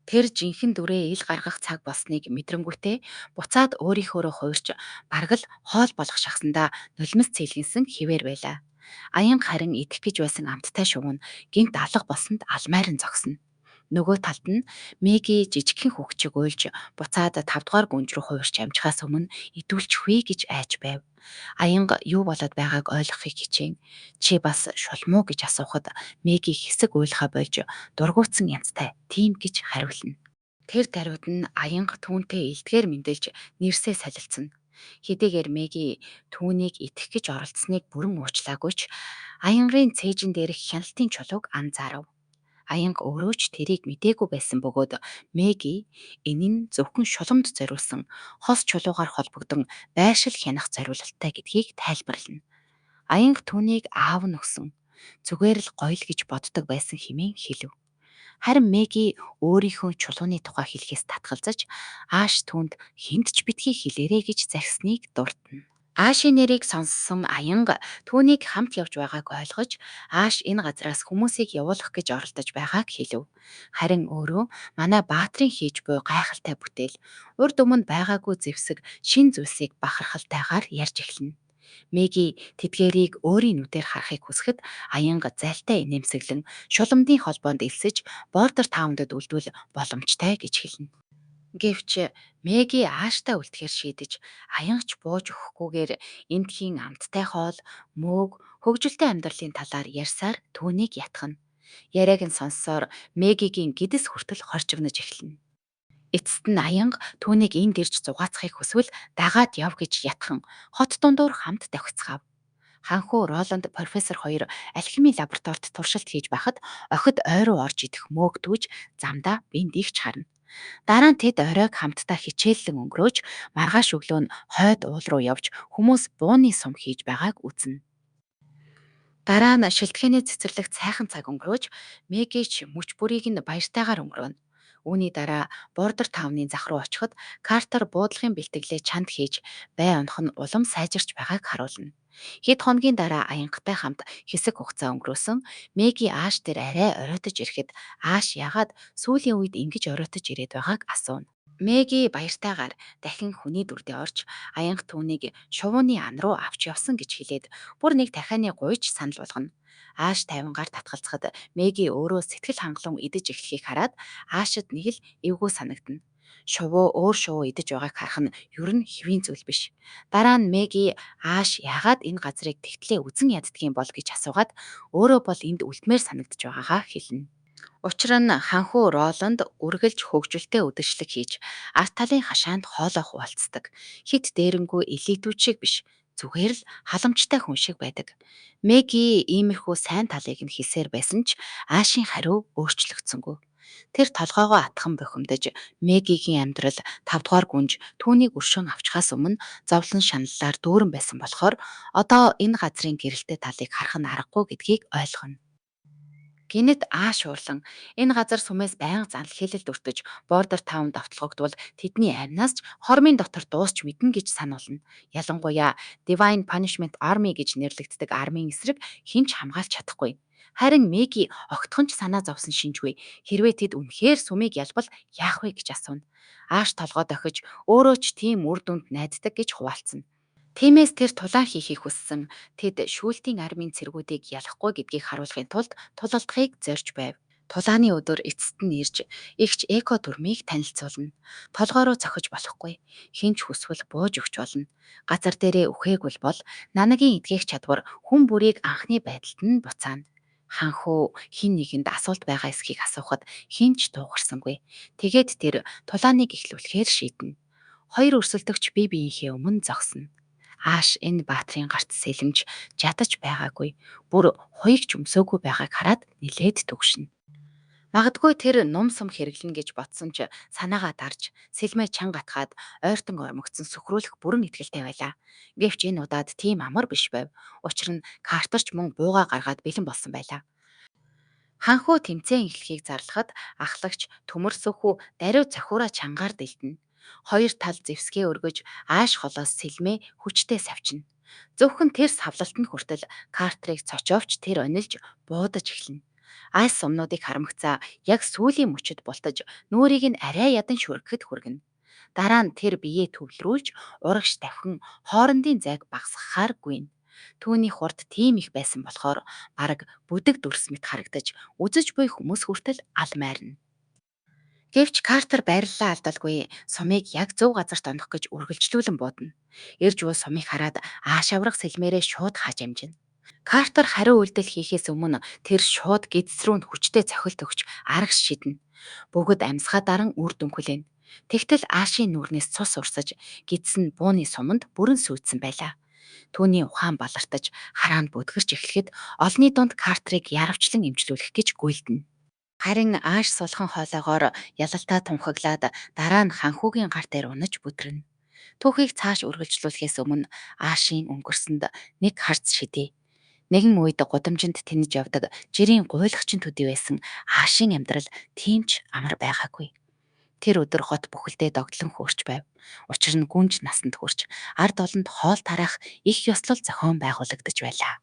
Тэр жинхэнэ дүрээ ил гаргах цаг болсныг мэдрэнгүүтээ буцаад өөрийнхөөрөө хувирч бараг л хоол болох шахсандаа нулимс цээлгэнсэн хэвээр байлаа. Аянга харин идэх гэж байсан амттай шувуу нь гэнэт алга болсонд алмайран зогсно. Нөгөө талд нь Меги жижигхэн хүүхчийг уйлж буцаад тавдугаар гүнж рүү хувирч амжихаас өмнө идүүлчихвээ гэж айж байв. Аянга юу болоод байгааг ойлгохыг хичээн "Чи бас шулам уу?" гэж асуухад Меги хэсэг уйлахаа больж дургүйцэн янзтай "Тийм" гэж хариулна. Тэр даруйд нь Аянга түүнтэй илдгээр мэндэлж нэрсээ солилцоно. Хэдийгээр Меги түүнийг идэх гэж оролдосныг бүрэн уучлаагүй ч Аянгаын цээжин дээрх хяналтын чулууг анзаарав. Аянга өөрөө ч тэрийг мэдээгүй байсан бөгөөд Меги энэ нь зөвхөн шуламд зориулсан хос чулуугаар холбогдон байршил хянах зориулалттай гэдгийг тайлбарлана. Аянга түүнийг аав нь өгсөн, зүгээр л гоё л гэж боддог байсан хэмээн хэлэв. Харин Меги өөрийнхөө чулууны тухай хэлэхээс татгалзаж, Ааш түүнд хэнд ч битгий хэлээрэй гэж зархисныг дурдна. Аашийн нэрийг сонссон Аянга түүнийг хамт явж байгааг ойлгож, Ааш энэ газраас хүмүүсийг явуулах гэж оролдож байгааг хэлэв. Харин өөрөө манай баатрын хийж буй гайхалтай бүтээл, урд өмнө байгаагүй зэвсэг, шинэ зүйлсийг бахархалтайгаар ярьж эхэлнэ. Меги тэдгээрийг өөрийн нүдээр харахыг хүсэхэд Аянга зайлтай инээмсэглэн шуламдын холбоонд элсэж Бордер Таундад үлдвэл боломжтой гэж хэлнэ. Гэвч Меги Ааштай үлдэхээр шийдэж, Аянга ч бууж өгөхгүйгээр эндхийн амттай хоол, мөөг, хөгжилтэй амьдралын талаар ярьсаар түүнийг ятгахна. Яриаг нь сонссоор Мегигийн гэдэс хүртэл хоржигнож эхэлнэ. Эцэст нь Аянга түүнийг энд ирж зугаацахыг хүсвэл дагаад яв гэж ятхан хот дундуур хамт давхицгаав. Ханхүү Роланд профессор хоёр алхимийн лабораторид туршилт хийж байхад охид ой руу орж идэх мөөг түүж замдаа Вендигч харна. Дараа нь тэд оройг хамтдаа хичээллэн өнгөрөөж маргааш өглөө нь хойд уул руу явж хүмүүс бууны сум хийж байгааг үзнэ. Дараа нь шилтгэний цэцэрлэгт сайхан цаг өнгөрөөж Мегич мөч бүрийг нь баяртайгаар өнгөрөөнө. Үүний дараа Бордер Тауны зах руу очиход Картер буудлагын бэлтгэлээ чанд хийж бай унах нь улам сайжирч байгааг харуулна. Хэд хоногийн дараа Аянгатай хамт хэсэг хугацаа өнгөрөөсөн Меги Ааш дээр арай оройтож ирэхэд Ааш яагаад сүүлийн үед ингэж оройтож ирээд байгааг асууна. Меги баяртайгаар дахин хүний дүрдээ орж Аянга түүнийг шувууны ан руу авч явсан гэж хэлээд бүр нэг тархианы гуйж санал болгоно. Ааш тайвангаар татгалзахад Меги өөрөө сэтгэл хангалуун идэж эхлэхийг хараад Аашид нэг л эвгүй санагдана. Шувуу өөр шувуу идэж байгааг харах нь ер нь хэвийн зүйл биш. Дараа нь Меги Ааш яагаад энэ газрыг тэгтлээ үзэн яддгийн бол гэж асуугаад өөрөө бол энд үлдмээр санагдаж байгаагаа хэлнэ. Учир нь ханхүү Роланд үргэлж хөгжилтэй үдэшлэг хийж, ард талын хашаанд хоолоо хуваалцдаг. Хэт дээрэнгүй элитүүд шиг биш, зүгээр л халамжтай хүн шиг байдаг. Меги иймэрхүү сайн талыг нь хэлсээр байсан ч Аашийн хариу өөрчлөгдсөнгүй. Тэр толгойгоо атхан бухимдаж, Мегигийн амьдрал тавдугаар гүнж түүнийг өршөөн авчихаас өмнө зовлон шаналлаар дүүрэн байсан болохоор одоо энэ газрын гэрэлтэй талыг харах нь аргагүй гэдгийг ойлгоно. Гэнэт Ааш уурлан энэ газар сүмээс байнга занлахийлэлд өртөж Бордер Таун довтолгогдвол тэдний амнаас ч хормын дотор дуусч мэднэ гэж сануулна. Ялангуяа Divine Punishment Army гэж нэрлэгддэг армийн эсрэг хэн ч хамгаалж чадахгүй. Харин Меги огтхон ч санаа зовсон шинжгүй. Хэрвээ тэд үнэхээр сүмийг ялбал яах вэ гэж асууна. Ааш толгой дохиж өөрөө ч тийм үр дүнд найддаг гэж хуваалцана. Тиймээс тэр тулаан хийхийг хүссэн. Тэд шүүлтийн армийн цэргүүдийг ялахгүй гэдгийг харуулахын тулд тулалдахыг зорьж байв. Тулааны өдөр эцэст нь ирж эгч Эко дүрмийг танилцуулна. Толгой руу цохиж болохгүй. Хэн ч хүсвэл бууж өгч болно. Газар дээрээ үхээгүй л бол Нанагийн эдгэх чадвар хүн бүрийг анхны байдалд нь буцаана. Ханхүү хэн нэгэнд асуулт байгаа эсэхийг асуухад хэн ч дуугарсангүй. Тэгээд тэр тулааныг эхлүүлэхээр шийднэ. Хоёр өрсөлдөгч бие биеийнхээ өмнө зогсно. Ааш энэ баатрын гарт сэлэмж жадаж байгаагүй. Бүр хуйг ч өмсөөгүй байгааг хараад нэлээд түгшинэ. Магадгүй тэр нум сум хэрэглэнэ гэж бодсон ч санаагаа дарж, сэлмээ чанга атгаад ойртон ормогцсон сөхрүүлэх бүрэн итгэлтэй байлаа. Гэвч энэ удаад тийм амар биш байв. Учир нь Картер ч мөн буугаа гаргаад бэлэн болсон байлаа. Ханхүү тэмцээн эхлэхийг зарлахад ахлагч төмөр сөхүү даруй цохиураа чангаар дэлдэнэ. Хоёр тал зэвсгээ өргөж ааш холоос сэлмээ хүчтэй савчна. Зөвхөн тэр савлалт нь хүртэл Картерыг цочоовч тэр онилж буудаж эхэлнэ. Ааш сумнуудыг харамгцаа яг сүүлийн мөчид бултаж, нүүрийг нь арай ядан шүргэхэд хүргэнэ. Дараа нь тэр биеэ төвлөрүүлж, урагш давхин хоорондын зайг багасгахаар гүйнэ. Түүний хурд тийм их байсан болохоор бараг бүдэг дүрс мэт харагдаж, үзэж буй хүмүүс хүртэл алмайрна. Гэвч Картер байрлалаа алдалгүй сумыг яг зөв газарт онох гэж үргэлжлүүлэн буудна. Эрж буй сумыг хараад Ааш аварга сэлмээрээ шууд хааж амжина. Картер хариу үйлдэл хийхээс өмнө тэр шууд гэдэс рүү нь хүчтэй цохилт өгч арагш шидэнэ. Бүгд амьсгаа даран үр дүн хүлээнэ. Тэгтэл Аашийн нүүрнээс цус урсаж, гэдэс нь бууны суманд бүрэн сүйдсэн байлаа. Түүний ухаан балартаж, хараа нь бүдгэрч эхлэхэд олонний дунд Картерыг яравчлан эмчлүүлэх гэж гүйлдэнэ. Харин Ааш сулхан хоолойгоор ялалтаа тунхаглаад дараа нь хаанхүүгийн гар дээр унаж бүдрэнэ. Түүхийг цааш үргэлжлүүлэхээс өмнө Аашийн өнгөрсөнд нэг харц шидье. Нэгэн үед гудамжинд тэнэж явдаг жирийн гуйлгачин төдий байсан Аашийн амьдрал тийм ч амар байгаагүй. Тэр өдөр хот бүхэлдээ догдлон хөөрч байв. Учир нь гүнж насанд хүрч ард олонд хоол тараах их ёслол зохион байгуулагдаж байлаа.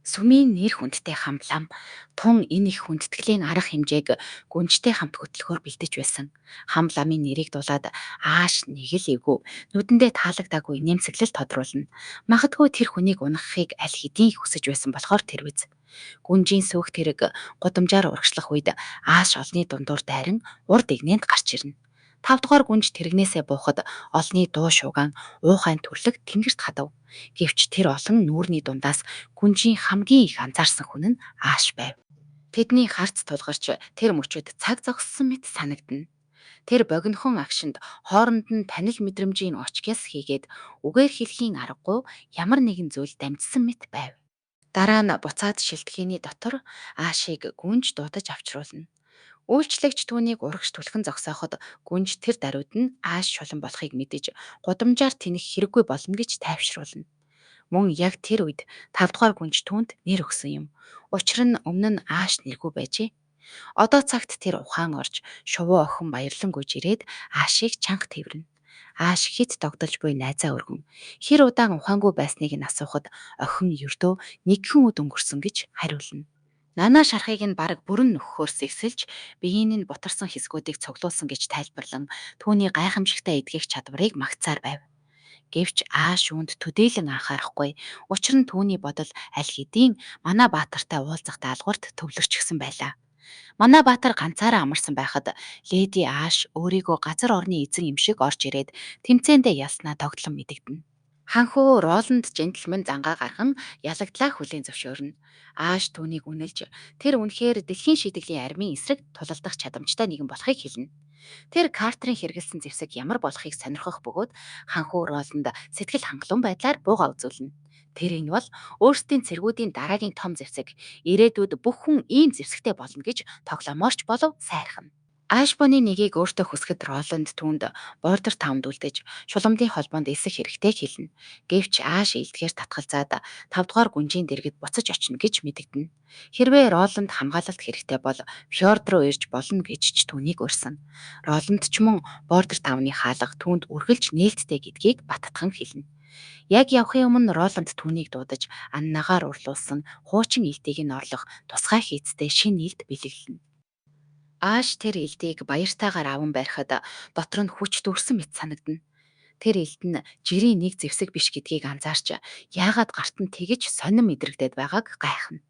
Сүмийн нэр хүндтэй Хамблам тун энэ их хүндэтгэлийн арга хэмжээг Гүнжтэй хамт хөтлөхөөр бэлдэж байсан. Хамбламын нэрийг дуулаад Ааш нэг л эвгүй, нүдэндээ таалагдаагүй инээмсэглэл тодруулна. Магадгүй тэр хүнийг унагахыг аль хэдийн их хүсэж байсан болохоор тэр биз. Гүнжийн сөөхт хэрэг гудамжаар урагшлах үед Ааш олны дундуур дайран урд эгнээнд гарч ирнэ. Тавдугаар гүнж тэрэгнээсээ буухад олны дуу шуугаан уухайн түрлэг тэнгэрт хадав. Гэвч тэр олон нүүрний дундаас гүнжийн хамгийн их анзаарсан хүн нь Ааш байв. Тэдний харц тулгарч тэр мөчид цаг зогссон мэт санагдана. Тэр богинохон агшинд хооронд нь танил мэдрэмжийн очгяс хийгээд үгээр хэлэхийн аргагүй ямар нэгэн зүйл дамжсан мэт байв. Дараа нь буцаад шилтгээний дотор Аашийг гүнж дуудаж авчруулна. Үйлчлэгч түүнийг урагш түлхэн зогсооход гүнж тэр даруйд нь Ааш шулан болохыг мэдэж, гудамжаар тэнэх хэрэггүй болно гэж тайвшруулна. Мөн яг тэр үед тавдугаар гүнж түүнд нэр өгсөн юм. Учир нь өмнө нь Ааш нэргүй байжээ. Одоо цагт тэр ухаан орж, шувуу охин баярлан гүйж ирээд Аашийг чанга тэврэнэ. Ааш хэт догдолж буй найзаа өргөн хэр удаан ухаангүй байсныг нь асуухад охин ердөө нэгхэн үд өнгөрсөн гэж хариулна. Нана шархыг нь бараг бүрэн нөхөхөөр сэгсэлж, биеийн нь бутарсан хэсгүүдийг цуглуулсан гэж тайлбарлан, түүний гайхамшигтай эдгэх чадварыг магтсаар байв. Гэвч Ааш үүнд төдийлөн анхаарахгүй. Учир нь түүний бодол аль хэдийн манай баатартай уулзах даалгаварт төвлөрчихсөн байлаа. Манай баатар ганцаараа амарсан байхад леди Ааш өөрийгөө газар орны эзэн юм шиг орж ирээд тэмцээндээ ялснаа догдлон мэдэгдэнэ. Хаанхүү Роланд жентелмен зангаа гарган ялагдлаа хүлээн зөвшөөрнө. Ааш түүнийг үнэлж, тэр үнэхээр дэлхийн шийтгэлийн армийн эсрэг тулалдах чадамжтай нэгэн болохыг хэлнэ. Тэр Картерын хэрэглэсэн зэвсэг ямар болохыг сонирхох бөгөөд хаанхүү Роланд сэтгэл хангалуун байдлаар буугаа үзүүлнэ. Тэр энэ бол өөрсдийн цэргүүдийн дараагийн том зэвсэг, ирээдүйд бүх хүн ийм зэвсэгтэй болно гэж тоглоомоор ч болов сайрхна. Ааш бууны нэгийг өөртөө хүсэхэд Роланд түүнд Бордер Таунд үлдэж, шуламдын холбоонд элсэх хэрэгтэйг хэлнэ. Гэвч Ааш эелдэхээр татгалзаад тавдугаар гүнжийн дэргэд буцаж очино гэж мэдэгдэнэ. Хэрвээ Роланд хамгаалалт хэрэгтэй бол фьорд руу ирж болно гэж ч түүнийг урьсан. Роланд ч мөн Бордер Тауны хаалга түүнд үргэлж нээлттэй гэдгийг баттхан хэлнэ. Яг явахын өмнө Роланд түүнийг дуудаж Аннагаар урлуулсан хуучин илдийг нь орлох тусгай хийцтэй шинэ илд бэлэглэнэ. Ааш тэр илдийг баяртайгаар аван барихад дотор нь хүч дүүрсэн мэт санагдана. Тэр илд нь жирийн нэг зэвсэг биш гэдгийг анзаарч яагаад гарт нь тэгэж сонин мэдрэгдээд байгааг гайхна.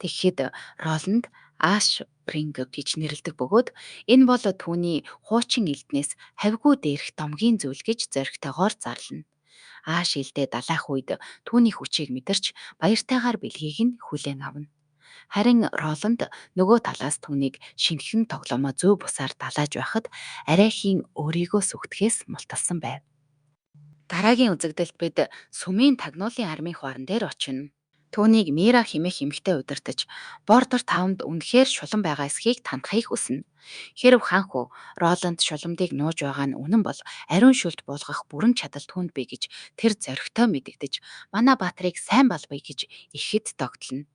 Тэгэхэд Роланд Ааш Бринг гэж нэрлэдэг бөгөөд энэ бол түүний хуучин илднээс хавьгүй дээрх домгийн зүйл гэж зоригтойгоор зарлана. Ааш илдээ далайх үед түүний хүчийг мэдэрч баяртайгаар бэлгийг нь хүлээн авна. Харин Роланд нөгөө талаас түүнийг шинэхэн тоглоомоо зөв бусаар далааж байхад арайхийн өөрийгөө сүгдэхээс мулталсан байв. Дараагийн үзэгдэлд бид сүмийн тагнуулын армийн хуаран дээр очино. Түүнийг Мира хэмээх эмэгтэй удирдаж, Бордер Таунд үнэхээр шулам байгаа эсэхийг танахыг хүснэ. Хэрэв хаанхүү Роланд шуламдыг нууж байгаа нь үнэн бол ариун шүлт буулгах бүрэн чадал түүнд бий гэж тэр зоригтой мэдэгдэж, манай баатрыг сайн балбая гэж ихэд догдолно.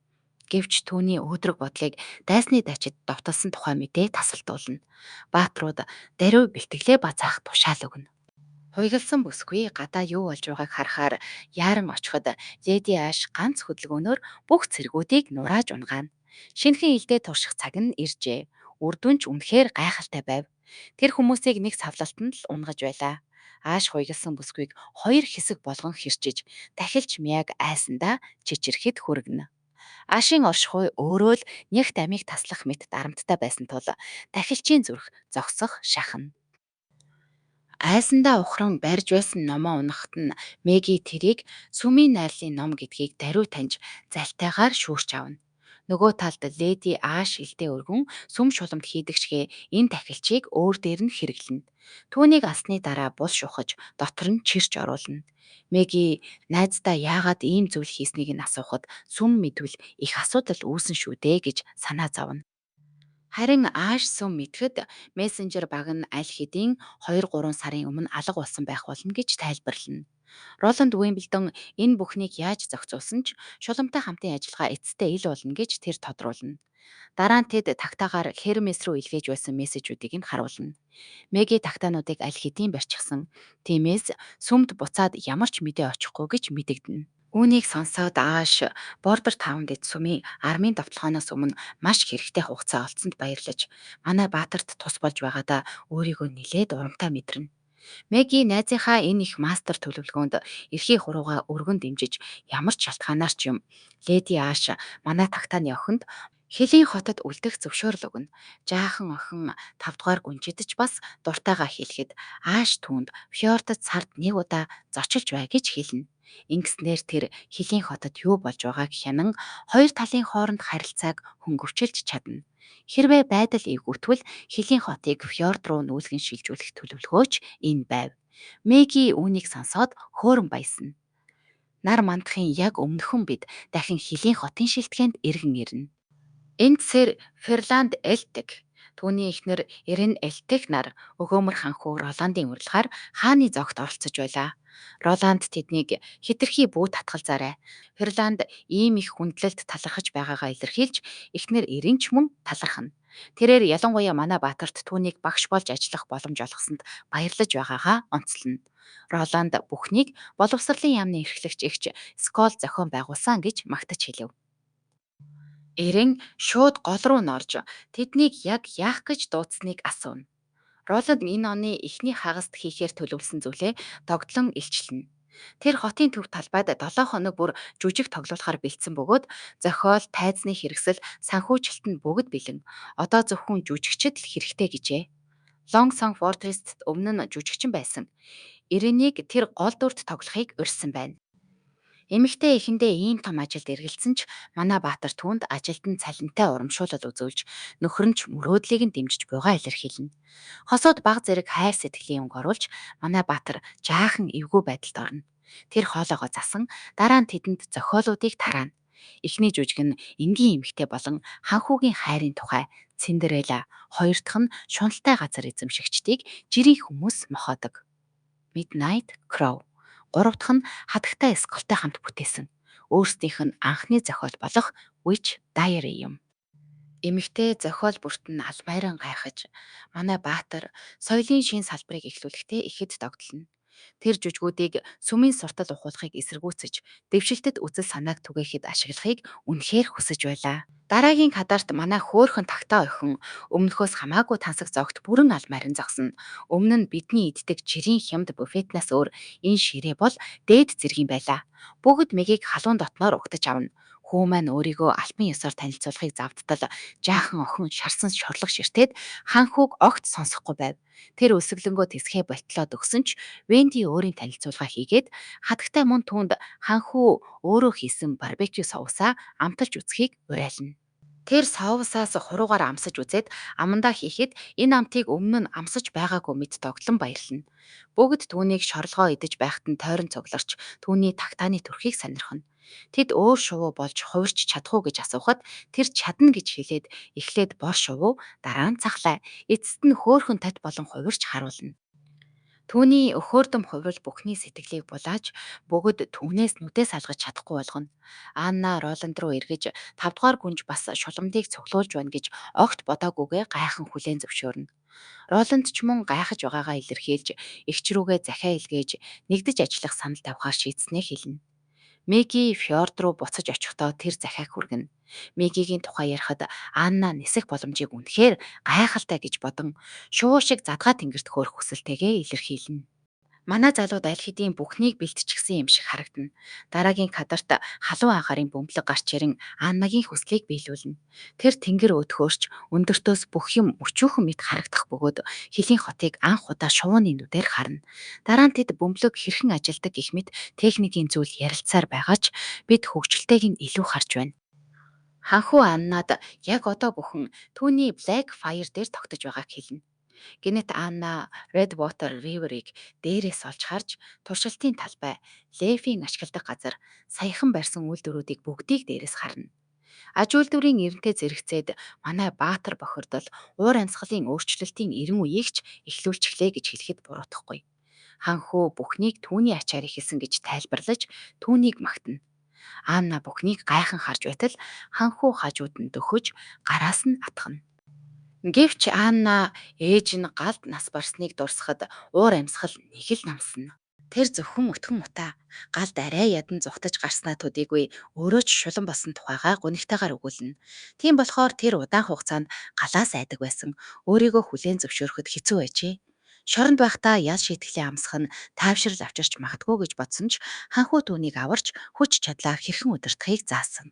Гэвч түүний өөдрөг бодлыг дайсны дайчид довтолсон тухай мэдээ тасалдуулна. Баатрууд даруй бэлтгэлээ базаах тушаал өгнө. Хуйгалсан бүсгүй гадаа юу болж байгааг харахаар яаран очиход Леди Аш ганц хөдөлгөөнөөр бүх цэргүүдийг нурааж унгаана. Шинэхэн илдээ турших цаг нь иржээ. Үр дүн ч үнэхээр гайхалтай байв. Тэр хүмүүсийг нэг савлалтанд л унагаж байлаа. Ааш хуйгалсан бүсгүйг хоёр хэсэг болгон хэрчиж, тахилч Миаг айсандаа чичрэхэд хүргэнэ. Аашийн оршихуй өөрөө л нягт амийг таслах мэт дарамттай байсан тул тахилчийн зүрх зогсох шахна. Айсандаа ухран барьж байсан номоо унагахад нь Меги тэрийг сүмийн найрлалын ном гэдгийг даруй таньж, залтайгаар шүүрч авна. Нөгөө талд Леди Ааш илдээ өргөн сүм шуламт хийдэг шигээ энэ тахилчийг өөр дээр нь хэрэглэнэ. Түүнийг алсны дараа булш ухаж, дотор нь чирч оруулна. Меги найздаа яагаад ийм зүйл хийснийг нь асуухад сүм мэдвэл их асуудал үүснэ шүү дээ гэж санаа зовно. Харин Ааш сүм мэдэхэд мессенжер баг нь аль хэдийн хоёр гурван сарын өмнө алга болсон байх болно гэж тайлбарлана. Роланд Уимблдон энэ бүхнийг яаж зохицуулсан ч шуламтай хамтын ажиллагаа эцэстээ ил болно гэж тэр тодруулна. Дараа нь тэд тагтаагаар Хермес рүү илгээж байсан мессежүүдийг нь харуулна. Меги тагтаануудыг аль хэдийн барьчихсан. Тиймээс сүмд буцаад ямар ч мэдээ очихгүй гэж мэдэгдэнэ. Үүнийг сонсоод Ааш Бордер Таун дэд сүмийн армийн довтолгооноос өмнө маш хэрэгтэй хугацаа олдсонд баярлаж, манай баатарт тус болж байгаадаа өөрийгөө нэлээд урамтай мэдэрнэ. Меги найзынхаа энэ их мастер төлөвлөгөөнд эрхий хуруугаа өргөн дэмжиж ямар ч шалтгаанаар ч юм Леди Ааш манай тагтааны охинд Хилийн хотод үлдэх зөвшөөрөл өгнө. Жаахан охин тавдугаар гүнжид ч бас дуртайгаа хэлэхэд Ааш түүнд Фьордод сард нэг удаа зочилж бай гэж хэлнэ. Ингэснээр тэр Хилийн хотод юу болж байгааг хянан хоёр талын хооронд харилцааг хөнгөвчилж чадна. Хэрвээ байдал эвгүйтгэл Хилийн хотыг Фьорд руу нүүлгэн шилжүүлэх төлөвлөгөө ч энэ байв. Меги үүнийг сонсоод хөөрөн баясна. Нар мандахын яг өмнөхөн бид дахин Хилийн хотын шилтгээнд эргэн ирнэ. Энд сэр Ферланд Элтек, түүний эхнэр Эрин Элтек нар өгөөмөр хаан хүү Роландын урилгаар хааны зоогт оролцож байлаа. Роланд тэднийг хэтэрхий бүү татгалзаарай. Ферланд ийм их хүндлэлд талархаж байгаагаа илэрхийлж, эхнэр Эрин ч мөн талархана. Тэрээр ялангуяа манай баатарт түүнийг багш болж ажиллах боломж олгосонд баярлаж байгаагаа онцлоно. Роланд бүхнийг боловсролын яамны эрхлэгч эгч Скол зохион байгуулсан гэж магтаж хэлэв. Эрин шууд гол руу нь орж, тэднийг яг яах гэж дуудсныг асууна. Роланд энэ оны эхний хагаст хийхээр төлөвлөсөн зүйлээ догдлон илчлэнэ. Тэр хотын төв талбайд долоо хоног бүр жүжиг тоглуулахаар бэлдсэн бөгөөд зохиол, тайзны хэрэгсэл, санхүүжилт нь бүгд бэлэн. Одоо зөвхөн жүжигчид л хэрэгтэй гэжээ. Long Song Fortress-т өмнө нь жүжигчин байсан Эринийг тэр гол дүрт тоглохыг урьсан байна. Эмэгтэй эхэндээ ийм том ажилд эргэлзсэн ч манай баатар түүнд ажилд нь цалинтай урамшуулал үзүүлж, нөхөр нь ч мөрөөдлийг нь дэмжиж буйгаа илэрхийлнэ. Хосууд бага зэрэг хайр сэтгэлийн өнгө оруулж манай баатар жаахан эвгүй байдалд орно. Тэр хоолойгоо засан дараа нь тэдэнд зохиолуудыг тараана. Эхний жүжиг нь энгийн эмэгтэй болон хаан хүүгийн хайрын тухай Циндерелла, хоёр дахь нь шуналтай газар эзэмшигчдийг жирийн хүмүүс мохоодог Midnight Crow, гурав дахь нь хатагтай Сколтой хамт бүтээсэн өөрсдийнх нь анхны зохиол болох Witch Diary юм. Эмэгтэй зохиол бүрт нь алмайран гайхаж, манай баатар соёлын шинэ салбарыг эхлүүлэхдээ ихэд догдолно. Тэр жүжгүүдийг сүмийн суртал ухуулахыг эсэргүүцэж, дэвшилтэт үзэл санааг түгээхэд ашиглахыг үнэхээр хүсэж байлаа. Дараагийн кадарт манай хөөрхөн тагтаа охин өмнөхөөс хамаагүй тансаг зоогт бүрэн алмайран зогсно. Өмнө нь бидний иддэг жирийн хямд буфетнаас өөр энэ ширээ бол дээд зэргийн байлаа. Бүгд Мегийг халуун дотноор угтаж авна. Хүү маань өөрийгөө албан ёсоор танилцуулахыг завдтал жаахан охин шарсан шорлог ширтээд хаан хүүг огт сонсохгүй байв. Тэр өлсгөлөнгөө тэсэхээ болтлоод өгсөн ч Венди өөрийн танилцуулга хийгээд хатагтай мөн түүнд хаан хүү өөрөө хийсэн барбекю соусаа амталж үзэхийг уриална. Тэр соусаас хуруугаар амсаж үзээд амандаа хийхэд энэ амтыг өмнө нь амсаж байгаагүй мэт догдлон баярлана. Бүгд түүнийг шоролгоо идэж байхад нь тойрон цугларч түүний тагтааны төрхийг сонирхоно. Тэд өөр шувуу болж хувирч чадах уу гэж асуухад тэр чадна гэж хэлээд эхлээд бор шувуу, дараа нь цахлай, эцэст нь хөөрхөн тот болон хувирч харуулна. Түүний өхөөрдөм хувирал бүхний сэтгэлийг булааж, бүгд түүнээс нүдээ салгаж чадахгүй болгоно. Анна Роланд руу эргэж тавдугаар гүнж бас шуламдыг цуглуулж байна гэж огт бодоагүйгээ гайхан хүлээн зөвшөөрнө. Роланд ч мөн гайхаж байгаагаа илэрхийлж, эгч рүүгээ захиа илгээж, нэгдэж ажиллах санал тавихаар шийдснээ хэлнэ. Мэгги фьорд руу буцаж очихдоо тэр захиаг хүргэнэ. Мэггигийн тухай ярихад Анна нисэх боломжийг үнэхээр гайхалтай гэж бодон, шувуу шиг задгай тэнгэрт хөөрөх хүсэлтэйгээ илэрхийлнэ. Манай залууд аль хэдийн бүхнийг бэлтчихсэн юм шиг харагдана. Дараагийн кадрт халуун агаарын бөмбөлөг гарч ирэн Аннагийн хүслийг биелүүлнэ. Тэр тэнгэр өөд хөөрч, өндөртөөс бүх юм өчүүхэн мэт харагдах бөгөөд хилийн хотыг анх удаа шувууны нүдээр харна. Дараа нь тэд бөмбөлөг хэрхэн ажилладаг гэх мэт техникийн зүйл ярилцсаар байгаа ч бид хөгжилтэйг нь илүү харж байна. Ханхүү Аннад яг одоо бүхэн түүний Black Fire дээр тогтож байгааг хэлнэ. Гэнэт Анна Redwater River-ыг дээрээс олж харж, туршилтын талбай, Леффийн ашигладаг газар, саяхан барьсан үйлдвэрүүдийг бүгдийг дээрээс харна. Аж үйлдвэрийн эрентэй зэрэгцээд манай баатар бохирдол, уур амьсгалын өөрчлөлтийн эрен үеийг ч эхлүүлчихлээ гэж хэлэхэд буруутахгүй. Ханхүү бүхнийг түүний ачаар эхэлсэн гэж тайлбарлаж, түүнийг магтана. Анна бүхнийг гайхан харж байтал Ханхүү хажууд нь дөхөж, гараас нь атгана. Гэвч Анна ээж нь галд нас барсныг дурсахад уур амьсгал нэг л намсна. Тэр зөвхөн өтгөн утаа галд арай ядан зугтаж гарснаа төдийгүй өөрөө ч шулам болсон тухайгаа гунигтайгаар өгүүлнэ. Тийм болохоор тэр удаан хугацаанд галаас айдаг байсан, өөрийгөө хүлээн зөвшөөрөхөд хэцүү байжээ. Шоронд байхдаа ял шийтгэлээ амсах нь тайвшрал авчирч магадгүй гэж бодсон ч Ханхүү түүнийг аварч хүч чадлаа хэрхэн удирдахыг заасан.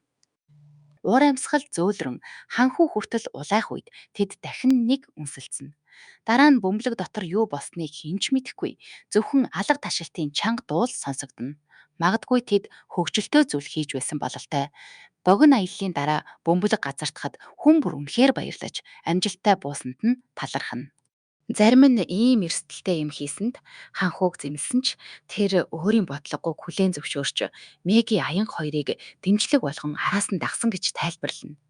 Уур амьсгал зөөлрөн Ханхүү хүртэл улайх үед тэд дахин нэг үнсэлцэнэ. Дараа нь бөмбөлөг дотор юу болсныг хэн ч мэдэхгүй, зөвхөн алга ташилтын чанга дуу л сонсогдоно. Магадгүй тэд хөгжилтэй зүйл хийж байсан бололтой. Богино аяллын дараа бөмбөлөг газардахад хүн бүр үнэхээр баярлаж, амжилттай буусанд нь талархана. Зарим нь ийм эрсдэлтэй юм хийсэнд Ханхүүг зэмлэсэн ч тэр өөрийн бодлогогүйг хүлээн зөвшөөрч, Мэгги аянга хоёрыг дэмжлэг болгон араас нь дагасан гэж тайлбарлана.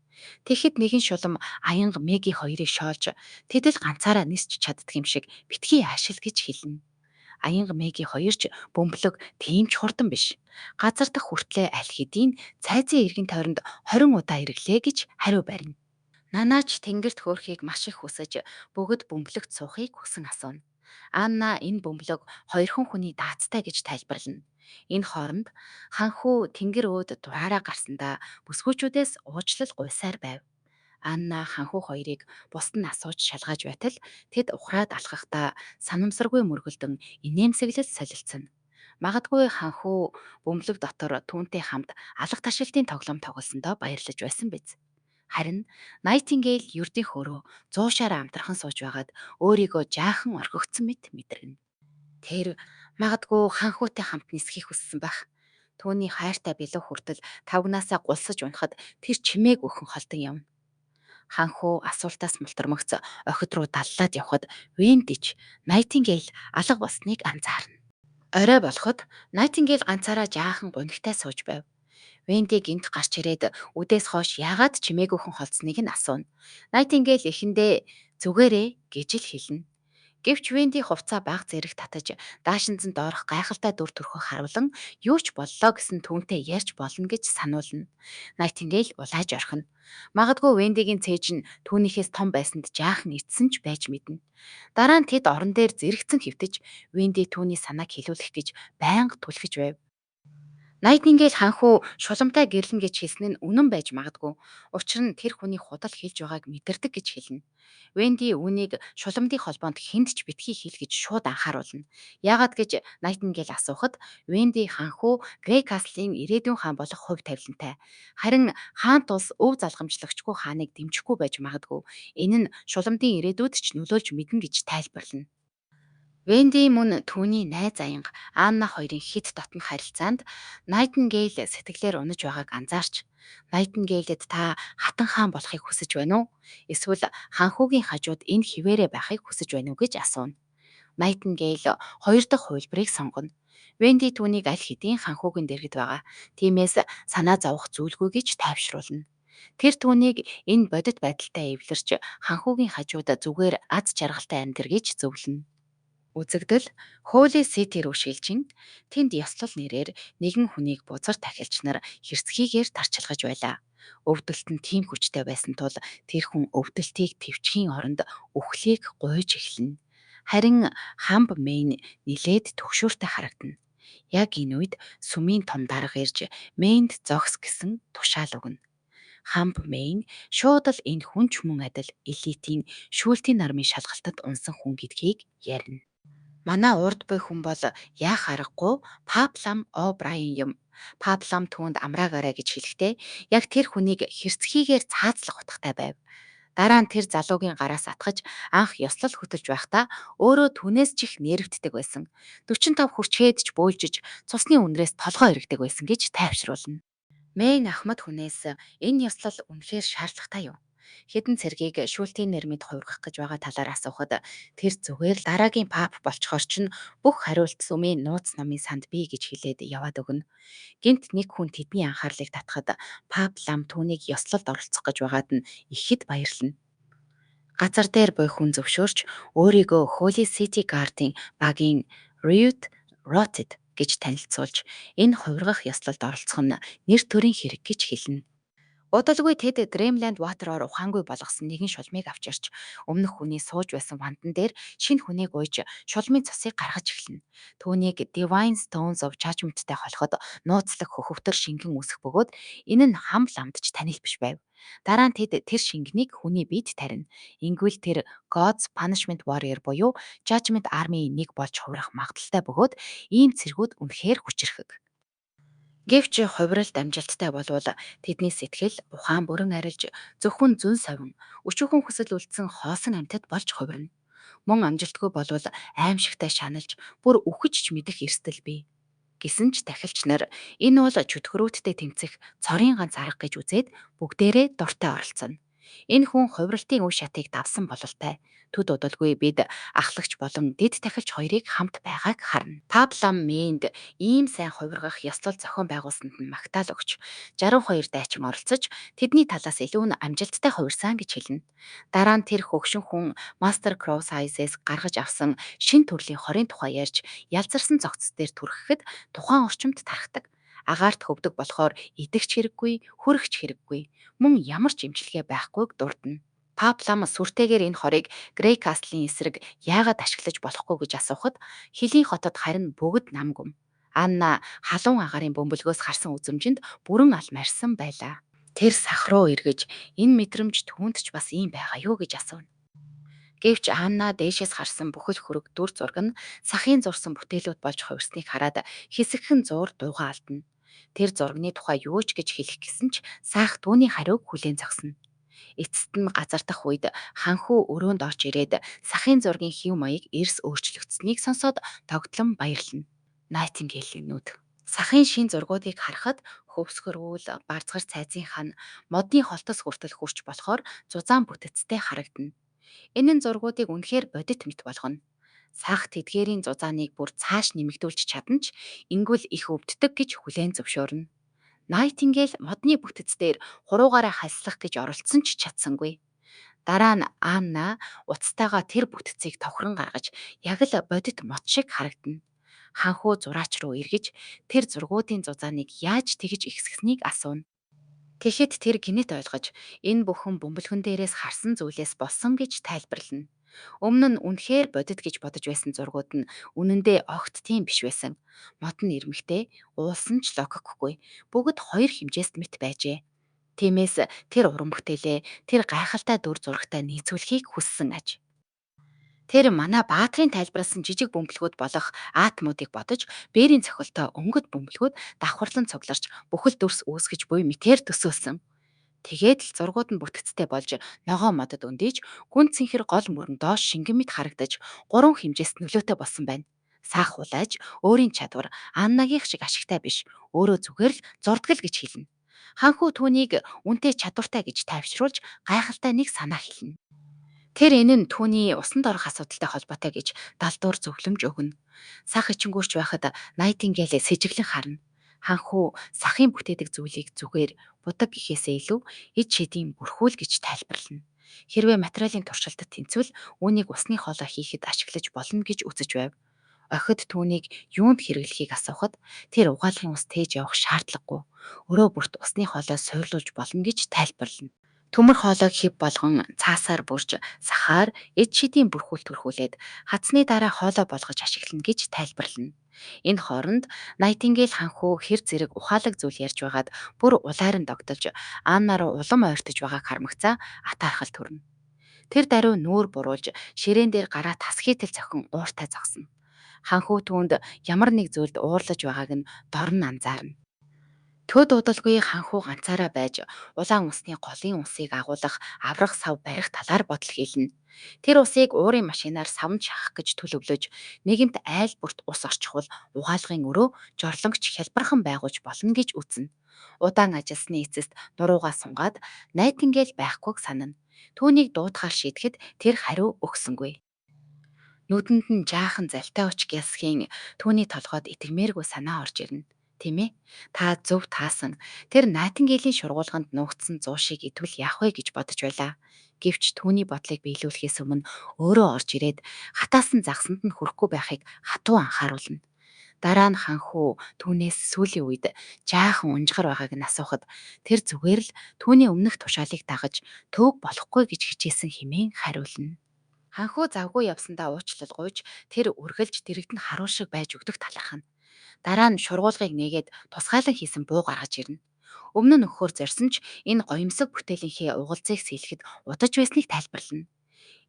Тэгэхэд нэгэн шулам аянга Мэгги хоёрыг шоолж, тэд л ганцаараа нисч чаддаг юм шиг битгий аашил гэж хэлнэ. Аянга Мэгги хоёр ч бөмбөлөг тийм ч хурдан биш. Газардах хүртлээ аль хэдийн цайзын эргэн тойронд 20 удаа эргэлээ гэж хариу барина. Нанаа ч тэнгэрт хөөрөхийг маш их хүсэж, бөгөөд бөмбөлөгт суухыг хүсэн асууна. Анна энэ бөмбөлөг хоёрхон хүний даацтай гэж тайлбарлана. Энэ хооронд Ханхүү тэнгэр өөд дураараа гарсандаа бүсгүйчүүдээс уучлал гуйсаар байв. Анна Ханхүү хоёрыг бусад нь асууж шалгааж байтал тэд ухраад алхахдаа санамсаргүй мөргөлдөн инээмсэглэл солилцоно. Магадгүй Ханхүү бөмбөлөг дотор түүнтэй хамт алга ташилтын тоглоом тоглосондоо баярлаж байсан биз. Харин Найтингейл ердийн хөөрөө зуушаараа амтрахан сууж байгаад өөрийгөө жаахан орхигдсон мэт мэдрэнэ. Тэр магадгүй Ханхүүтэй хамт нисэхийг хүссэн байх. Түүний хайртай билүү хүртэл тавгнаасаа гулсаж унахад тэр чимээгүйхэн холдон явна. Ханхүү асуултаас мултармагц охид руу даллаад явхад Венди ч Найтингейл алга болсныг анзаарна. Орой болоход Найтингейл ганцаараа жаахан гунигтай сууж байв. Венди гэнэт гарч ирээд үдээс хойш яагаад чимээгүйхэн холдсныг нь асууна. Найтингейл эхэндээ "Зүгээрээ" гэж л хэлнэ. Гэвч Венди хувцсаа бага зэрэг татаж, даашинзан доорх гайхалтай дүр төрхөө харуулан юу ч боллоо гэсэн түүнтэй ярьж болно гэж сануулна. Найтингейл улааж орхино. Магадгүй Вендигийн цээж нь түүнийхээс том байсанд жаахан ичсэн ч байж мэднэ. Дараа нь тэд орон дээр зэрэгцэн хэвтэж, Венди түүний санааг хэлүүлэх гэж байнга түлхэж байв. Найтингейл Ханхүү шуламтай гэрлэнэ гэж хэлсэн нь үнэн байж магадгүй. Учир нь тэр хүний худал хэлж байгааг мэдэрдэг гэж хэлнэ. Венди үүнийг шуламдын холбоонд хэнд ч битгий хэл гэж шууд анхааруулна. Яагаад гэж Найтингейл асуухад Венди Ханхүү Грейкаслын ирээдүйн хаан болох хувь тавилантай. Харин хаант улс өв залгамжлагчгүй хааныг дэмжихгүй байж магадгүй. Энэ нь шуламдын ирээдүйд ч нөлөөлж мэднэ гэж тайлбарлана. Венди мөн түүний найз аянга Анна хоёрын хэт дотно харилцаанд Найтингейл сэтгэлээр унаж байгааг анзаарч, Найтингейлд та хатан хаан болохыг хүсэж байна уу? Эсвэл Ханхүүгийн хажууд энэ хэвээрээ байхыг хүсэж байна уу гэж асууна. Найтингейл хоёр дахь хувилбарыг сонгоно. Венди түүнийг аль хэдийн Ханхүүгийн дэргэд байгаа. Тиймээс санаа зовох зүйлгүй гэж тайвшруулна. Тэр түүнийг энэ бодит байдалтай эвлэрч Ханхүүгийн хажууд зүгээр аз жаргалтай амьдар гэж зөвлөнө. Үзэгдэл Холи Сити рүү шилжин тэнд ёслол нэрээр нэгэн хүнийг бузар тахилч нар хэрцгийгээр тарчилгаж байлаа. Өвдөлт нь тийм хүчтэй байсан тул тэр хүн өвдөлтийг тэвчхийн оронд үхлийг гуйж эхэлнэ. Харин Хамб Мэйн нэлээд түгшүүртэй харагдана. Яг энэ үед сүмийн том дарга ирж Мэйнд зогс гэсэн тушаал өгнө. Хамб Мэйн шууд л энэ хүн ч мөн адил Элитийн Шүүлтийн нармын шалгалтад унсан хүн гэдгийг ярина. Манай урд буй хүн бол яах аргагүй Пап Лам О'Брайен юм. Пап Лам түүнд амраагаарай гэж хэлэхдээ яг тэр хүнийг хэрцгийгээр цаазлах утгатай байв. Дараа нь тэр залуугийн гараас атгаж анх ёслол хөтөлж байхдаа өөрөө түүнээс ч их нервтдэг байсан. 45 хүрчхээд ч бөөлжиж цусны үнрээс толгой эргэдэг байсан гэж тайвшруулна. Мэйн ахмад хүнээс энэ ёслол үнэхээр шаардлагатай юу? Хэдэн цэргийг шүүлтийн нэрмэд хувиргах гэж байгаа талаар асуухад тэр зүгээр л дараагийн пап болчихоор чинь бүх хариулт сүмийн нууц номын санд бий гэж хэлээд яваад өгнө. Гэнэт нэг хүн тэдний анхаарлыг татахад Пап Лам түүнийг ёслолд оролцох гэж байгаад нь ихэд баярлана. Газар дээр буй хүн зөвшөөрч өөрийгөө Holy City Guard-ын багийн Ruth Rotted гэж танилцуулж энэ хувиргах ёслолд оролцох нь нэр төрийн хэрэг гэж хэлнэ. Удалгүй тэд Dreamland Water-оор ухаангүй болгосон нэгэн шулмыг авчирч, өмнөх хүний сууж байсан вандан дээр шинэ хүнийг уйж, шулмын цусыг гаргаж эхэлнэ. Түүнийг Divine Stones of Judgment-тэй холиход нууцлаг хөхөвтөр шингэн үүсэх бөгөөд энэ нь Хамб Ламд ч танил биш байв. Дараа нь тэд тэр шингэнийг хүний биед тарина. Ингэвэл тэр God's Punishment Warrior буюу Judgment Army-ийн нэг болж хувирах магадлалтай бөгөөд ийм цэргүүд үнэхээр хүчирхэг. Гэвч хувиралт амжилттай болвол тэдний сэтгэл, ухаан бүрэн арилж, зөвхөн зөн совин, өчүүхэн хүсэл үлдсэн хоосон амьтад болж хувирна. Мөн амжилтгүй болвол аймшигтай шаналж, бүр үхэж ч мэдэх эрсдэл бий. Гэсэн ч тахилч нар энэ бол чөтгөрүүдтэй тэмцэх цорын ганц арга гэж үзээд бүгдээрээ дуртай оролцоно. Энэ хүн хувиралтын үе шатыг давсан бололтой. Төд удалгүй бид ахлагч болон дэд тахилч хоёрыг хамт байгааг харна. Пап Лам Мэйнд ийм сайн хувиргах ёслол зохион байгуулсанд нь магтаал өгч 62 дайчин оролцож тэдний талаас илүү нь амжилттай хувирсан гэж хэлнэ. Дараа нь тэр хөгшин хүн Master Crow's Eyes-ээс гаргаж авсан шинэ төрлийн хорын тухай ярьж ялзарсан цогц дээр түрхэхэд тухайн орчимд тархдаг. Агаарт хөвдөг болохоор идэх ч хэрэггүй, хөрөх ч хэрэггүй. Мөн ямар ч эмчилгээ байхгүйг дурдна. Пап Лам сүртэйгээр энэ хорыг Grey Castle-ийн эсрэг яагаад ашиглаж болохгүй гэж асуухад Хилийн хотод харин бүгд нам гүм. Анна халуун агаарын бөмбөлгөөс харсан үзэмжинд бүрэн алмайрсан байлаа. Тэр сах руу эргэж энэ мэдрэмж түүнд ч бас ийм байгаа юу гэж асууна. Гэвч Анна дээшээс харсан бүхэл хөрөг дүр зураг нь сахын зурсан бүтээлүүд болж хувирсныг хараад хэсэгхэн зуур дуугаа алдна. Тэр зурагны тухай юу ч гэж хэлэх гэсэн ч саах түүний хариуг хүлээн зогсоно. Эцэст нь газар дах үед ханхүү өрөөнд орж ирээд сахын зургийн хэв маяг эрс өөрчлөгдсөнийг сонсоод догдлон баярлана. Найтингелийн нүд. Сахын шинэ зургуудыг харахад хөвсгөр үйл, барзгар цайзын хан, модны холтос хүртэл хүрч болохоор зузаан бүтэцтэй харагдана. Энэ нь зургуудыг үнэхээр бодит мэт болгоно. Сах тэдгээрийн зузааныг бүр цааш нэмэгдүүлж чадна ч ингэвэл их өвддөг гэж хүлээн зөвшөөрнө. Найтингейл модны бүтэц дээр хуруугаараа хальслах гэж оролдсон ч чадсангүй. Дараа нь Анна утастайгаа тэр бүтцийг тохирон гаргаж яг л бодит мод шиг харагдана. Ханхүү зураач руу эргэж тэр зургуудын зузааныг яаж тэгж ихсгэснийг асууна. Тэгэхэд тэр гэнэт ойлгож энэ бүхэн бөмбөлгөн дээрээс харсан зүйлээс болсон гэж тайлбарлана. Өмнө нь үнэхээр бодит гэж бодож байсан зургууд нь үнэндээ огт тийм биш байсан. Мод нь ирмэгтэй, уулсан ч логикгүй. Бүгд хоёр хэмжээст мэт байжээ. Тиймээс тэр уран бүтээлээ тэр гайхалтай дүр зурагтай нийцүүлэхийг хүссэн аж. Тэр манай баатрын тайлбарласан жижиг бөмбөлгүүд болох атомуудыг бодож, бээрийн цохилттой өнгөт бөмбөлгүүд давхарлан цугларч бүхэл дүрс үүсгэж буй мэтээр төсөөлсөн. Тэгээд л зургууд нь бүтэцтэй болж ногоон модод өндийж гүн цэнхэр гол мөрөн доош шингэн мэт харагдаж гурван хэмжээст нөлөөтэй болсон байна. Саах хулайж өөрийн чадвар Аннагийнх шиг ашигтай биш. Өөрөө зүгээр л зурдаг л гэж хэлнэ. Ханхүү түүнийг үнтэй чадвартай гэж тайвшруулж гайхалтай нэг санаа хэлнэ. Тэр энэ нь түүний усанд орох асуудалтай холбоотой гэж далдуур зөвлөмж өгнө. Сах ичингүүрч байхад Найтингейл сэжиглэн харна. Ханхүү сахын бүтээдэг зүйлийг зүгээр будаг гэхээсээ илүү ид шидийн бүрхүүл гэж тайлбарлана. Хэрвээ материалын туршилтад тэнцвэл үүнийг усны хоолой хийхэд ашиглаж болно гэж үзэж байв. Охид түүнийг юунд хэрэглэхийг асуухад тэр угаалгын ус тээж явах шаардлагагүй. Өрөө бүрт усны хоолой суурлуулж болно гэж тайлбарлана. Төмөр хоолойг хэв болгон цаасаар бүрж, сахаар, эд шидийн бүрхүүлт бүрхүүлээд, хатсны дараа хоолой болгож ашиглана гэж тайлбарлана. Энэ хооронд Найтингейл ханхүү хэр зэрэг ухаалаг зүйл ярьж байгаад бүр улайран догдолж, Анна руу улам ойртож байгааг хармагцаа атаархал төрнө. Тэр даруй нүүр буруулж, ширээн дээр гараа тас хийтэл цохин ууртай зогсно. Ханхүү түүнд ямар нэг зүйлд уурлаж байгааг нь дорн анзаарна. Төд удалгүй ханхүү ганцаараа байж, улаан үнсний голын усыг агуулах аварга сав барих талаар бодол хийлнэ. Тэр усыг уурын машинаар саванд шахах гэж төлөвлөж, нэгэнт айл бүрт ус орчихвол угаалгын өрөө, жорлонгч хялбархан байгуулж болно гэж үзнэ. Удаан ажилласны эцэст нуруугаа сунгаад, Найтингейл байхгүйг санана. Түүнийг дуутахаар шийдэхэд тэр хариу өгсөнгүй. Нүдэнд нь жаахан залтай Учгиялсхийн түүний толгойд итгэмээргүй санаа орж ирнэ. Тийм ээ. Та зөв таасан. Тэр Найтингейлийн шургуулганд нуугдсан зуу шиг идвэл яах вэ гэж бодож байлаа. Гэвч түүний бодлыг биелүүлэхээс өмнө өөрөө орж ирээд хатаасан загсанд нь хүрэхгүй байхыг хатуу анхааруулна. Дараа нь ханхүү түүнээс сүүлийн үед жаахан унжгар байгааг нь асуухад тэр зүгээр л түүний өмнөх тушаалыг дагаж төвөг болохгүй гэж хичээсэн хэмээн хариулна. Ханхүү завгүй явсандаа уучлал гуйж тэр үргэлж дэргэд нь харуул шиг байж өгдөг талархана. Дараа нь шургуулгыг нээгээд тусгайлан хийсэн буу гаргаж ирнэ. Өмнө нь өгөхөөр зорьсон ч энэ гоёмсог бүтээлийнхээ угалцыг сийлэхэд удаж байсныг тайлбарлана.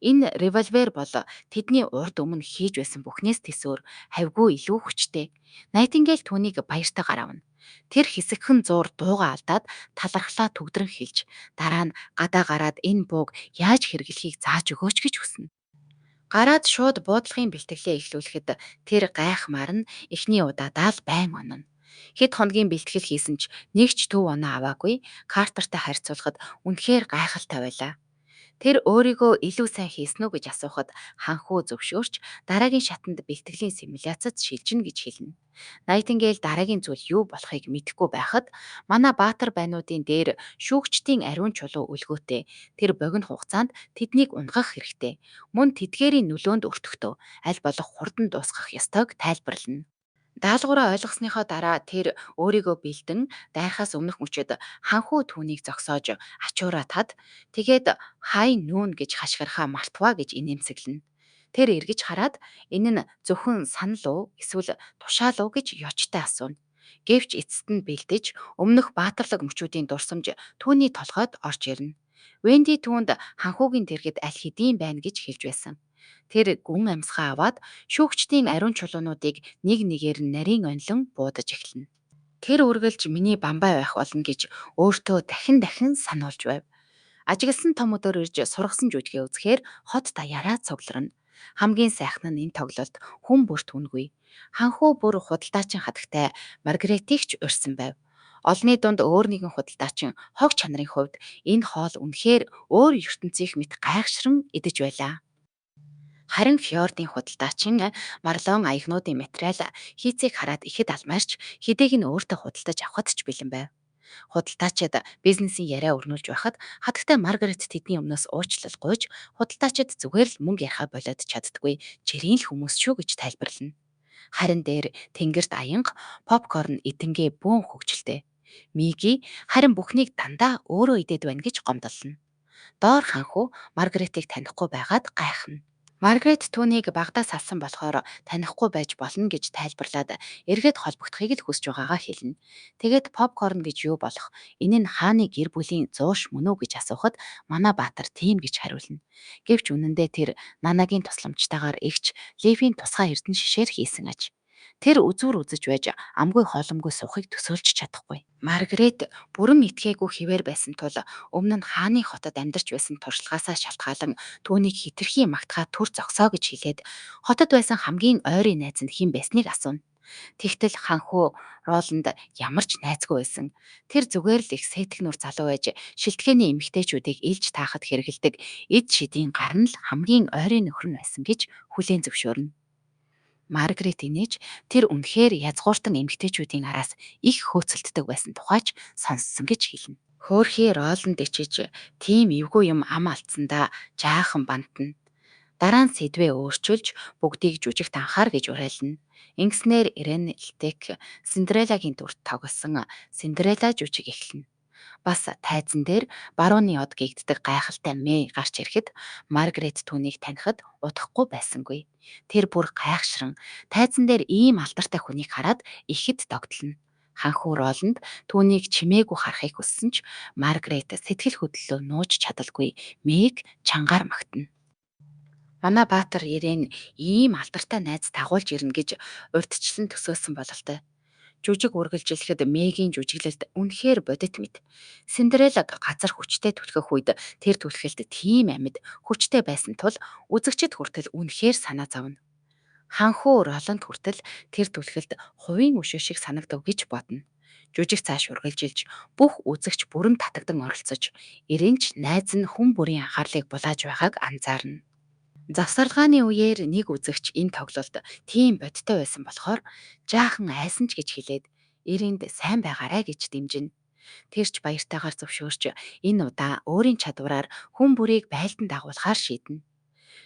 Энэ револьвер бол тэдний урд өмнө хийж байсан бүхнээс тэсвэр хавьгүй илүү хүчтэй. Найтингейл түүнийг баяртайгаар авна. Тэр хэсэгхэн зуур дуугаа алдаад талархлаа түгдрэн хэлж, дараа нь гадаа гараад энэ бууг яаж хэрэглэхийг зааж өгөөч гэж хүснэ. Гараад шууд буудлагын бэлтгэлээ эхлүүлэхэд тэр гайхмаар нь эхний удаадаа л байн онно. Хэд хоногийн бэлтгэл хийсэн ч нэг ч төв оноо аваагүй Картертай харьцуулахад үнэхээр гайхалтай байлаа. Тэр өөрийгөө илүү сайн хийсэн үү гэж асуухад ханхүү зөвшөөрч дараагийн шатанд бэлтгэлийн симуляцад шилжинэ гэж хэлнэ. Найтингейл дараагийн зүйл юу болохыг мэдэхгүй байхад манай баатар байнуудын дээр шүүгчдийн ариун чулуу өлгөөтэй тэр богино хугацаанд тэднийг унагах хэрэгтэй. Мөн тэдгээрийн нөлөөнд өртөхдөө аль болох хурдан дуусгах ёстойг тайлбарлана. Даалгавраа ойлгосныхоо дараа тэр өөрийгөө бэлдэн дайрахаас өмнөх мөчид ханхүү түүнийг зогсоож ачуураа тад тэгээд High Noon гэж хашгирахаа мартваа гэж инээмсэглэнэ. Тэр эргэж хараад энэ нь зөвхөн санал уу эсвэл тушаал уу гэж ёчтой асууна. Гэвч эцэст нь бэлдэж өмнөх баатарлаг мөчүүдийн дурсамж түүний толгойд орж ирнэ. Венди түүнд ханхүүгийн дэргэд аль хэдийн байна гэж хэлж байсан. Тэр гүн амьсгаа аваад шүүгчдийн ариун чулуунуудыг нэг нэгээр нь нарийн онилон буудаж эхэлнэ. Тэр үргэлж миний бамбай байх болно гэж өөртөө дахин дахин сануулж байв. Ажигласан том өдөр ирж сургасан жүжигээ үзэхээр хот даяараа цугларна. Хамгийн сайхан нь энэ тоглолт хүн бүрт үнэгүй. Ханхүү бүр худалдаачин хатагтай Маргаретийг ч урьсан байв. Олонны дунд өөр нэгэн худалдаачин хог чанарын хувьд энэ хоол үнэхээр өөр ертөнцийнх мэт гайхшран идэж байлаа. Харин фьордын худалдаачин Марлон аягнуудын материал хийцийг хараад ихэд алмайрч хэдийг нь өөртөө худалдаж авахад ч бэлэн байв. Худалдаачид бизнесийн яриа өрнүүлж байхад хатагтай Маргарет тэдний өмнөөс уучлал гуйж худалдаачид зүгээр л мөнгө ярихаа болиод чаддаггүй жирийн л хүмүүс шүү гэж тайлбарлана. Харин дээр тэнгэрт аянга попкорн идэнгээ бөөн хөгжилтэй. Миги харин бүхнийг дандаа өөрөө идээд байна гэж гомдоллоно. Доор ханхүү Маргаретыг танихгүй байгаад гайхна. Маргарет түүнийг багадаа салсан болохоор танихгүй байж болно гэж тайлбарлаад эргээд холбогдохыг л хүсэж байгаагаа хэлнэ. Тэгээд попкорн гэж юу болох энэ нь хааны гэр бүлийн зууш мөн үү гэж асуухад манай баатар тийм гэж хариулна. Гэвч үнэндээ тэр Нанагийн тусламжтайгаар эгч Лифийн тусгай эрдэнэ шишээр хийсэн аж. Тэр үзүүр үзэж байж амгүй хооломгүй суухыг төсөөлж чадахгүй. Маргарет бүрэн итгээгүй хэвээр байсан тул өмнө нь хааны хотод амьдарч байсан туршлагаасаа шалтгаалан түүнийг хэтэрхий магтахаа түр зогсоо гэж хэлээд хотод байсан хамгийн ойрын найз нь хэн байсныг асууна. Тэгтэл ханхүү Роланд ямар ч найзгүй байсан. Тэр зүгээр л их сэтгэнүр залуу байж шилтгэний эмэгтэйчүүдийг илж таахад хэрэглэдэг эд шидийн гар нь л хамгийн ойрын нөхөр нь байсан гэж хүлээн зөвшөөрнө. Маргарет инээж тэр үнэхээр язгууртан эмэгтэйчүүдийн араас их хөөцөлддөг байсан тухай ч сонссон гэж хэлнэ. Хөөрхий Роланд ичиж тийм эвгүй юм ам алдсандаа жаахан бантна. Дараа нь сэдвээ өөрчилж бүгдийг жүжигт анхаар гэж уриална. Ингэснээр Ирэн Лтек Синдереллагийн дүрт тоглосон Синдерелла жүжиг эхэлнэ. Бас тайзан дээр барууны од гэгддэг гайхалтай Мэй гарч ирэхэд Маргрет түүнийг танихад удахгүй байсангүй. Тэр бүр гайхшран, тайзан дээр ийм алдартай хүнийг хараад ихэд догдолно. Ханхүү Роланд түүнийг чимээгүй харахыг хүссэн ч Маргрет сэтгэл хөдлөлөө нууж чадалгүй Мэйг чангаар магтана. Манай баатар Ирэн ийм алдартай найз дагуулж ирнэ гэж урьдчилан төсөөлсөн бололтой. Жүжиг үргэлжилэхэд Мэйгийн жүжиглэлт үнэхээр бодит мэт. Синдереллаг газар хүчтэй түлхэх үед тэр түлхэлт тийм амьд, хүчтэй байсан тул үзэгчид хүртэл үнэхээр санаа зовно. Ханхүү Роланд хүртэл тэр түлхэлт хувийн өшөө шиг санагдав гэж бодно. Жүжиг цааш үргэлжилж, бүх үзэгч бүрэн татагдан оролцож, Ирэн ч найз нь хүн бүрийн анхаарлыг булааж байгааг анзаарна. Завсарлагааны үеэр нэг үзэгч энэ тоглолт тийм бодитой байсан болохоор жаахан айсан ч гэж хэлээд, Ирэнд сайн байгаарай гэж дэмжинэ. Тэр ч баяртайгаар зөвшөөрч, энэ удаа өөрийн чадвараар хүн бүрийг байлдан дагуулахаар шийднэ.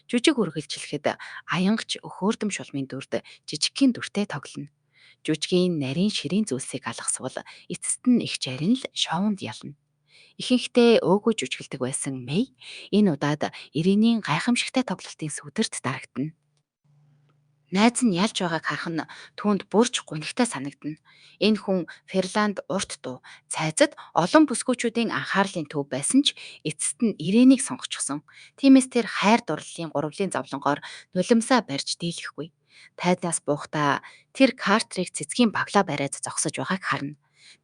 Жүжиг үргэлжилэхэд Аянгач өхөөрдөм шулмын дүрд жижигхэн дүртэй тоглоно. Жүжгийн нарийн ширийн зүйлсийг алгасвал эцэст нь эгч Арин л шоунд ялна. Ихэнхдээ өөгүй жүжиглэдэг байсан Мэй энэ удаад Иринийн гайхамшигтай тоглолтын сүдэрт дарагдана. Найз нь ялж байгааг харах нь түүнд бүр ч гунигтай санагдана. Энэ хүн Ферланд урт дуу, цайзад олон бүсгүйчүүдийн анхаарлын төв байсан ч эцэст нь Ирэнийг сонгочихсон. Тиймээс тэр хайр дурлалын гурвлын зовлонгоор нулимсаа барьж дийлэхгүй. Тайзнаас буухдаа тэр Картерыг цэцгийн баглаа бариад зогсож байгааг харна.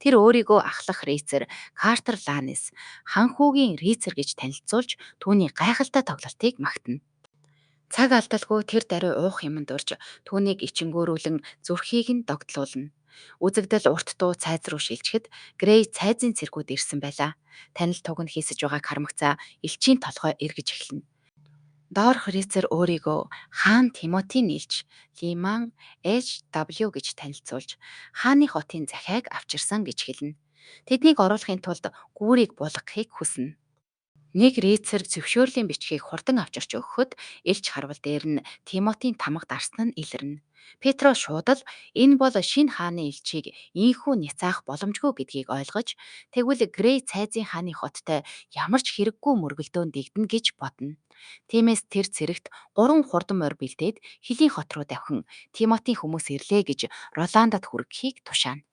Тэр өөрийгөө ахлах рыцарь Картер Ланис, хаан хүүгийн рыцарь гэж танилцуулж түүний гайхалтай тоглолтыг магтана. Цаг алдалгүй тэр даруй уух юманд урьж, түүнийг ичингөөрүүлэн зүрхийг нь догдлуулна. Үзэгдэл урт дуу цайз руу шилжихэд Грей цайзын цэргүүд ирсэн байлаа. Танил туг нь хийсэж байгааг хармагцаа элчийн толгой эргэж эхэлнэ. Доорх рыцарь өөрийгөө хаан Тимотийн элч Лиман HW гэж танилцуулж, хааны хотын захиаг авчирсан гэж хэлнэ. Тэднийг оруулахын тулд гүүрийг буулгахыг хүснэ. Нэг рыцарь зөвшөөрлийн бичгийг хурдан авчирч өгөхөд элч харвал дээр нь Тимотийн тамга дарсан нь илэрнэ. Петро шууд л энэ бол шинэ хааны элчийг ийнхүү няцаах боломжгүй гэдгийг ойлгож, тэгвэл Грей цайзын хааны хоттой ямар ч хэрэггүй мөргөлдөөнд дэгдэнэ гэж бодно. Тиймээс тэр цэрэгт гурван хурдан морь бэлдээд хилийн хот руу давхин Тимотийн хүмүүс ирлээ гэж Роландад хүргэхийг тушаана.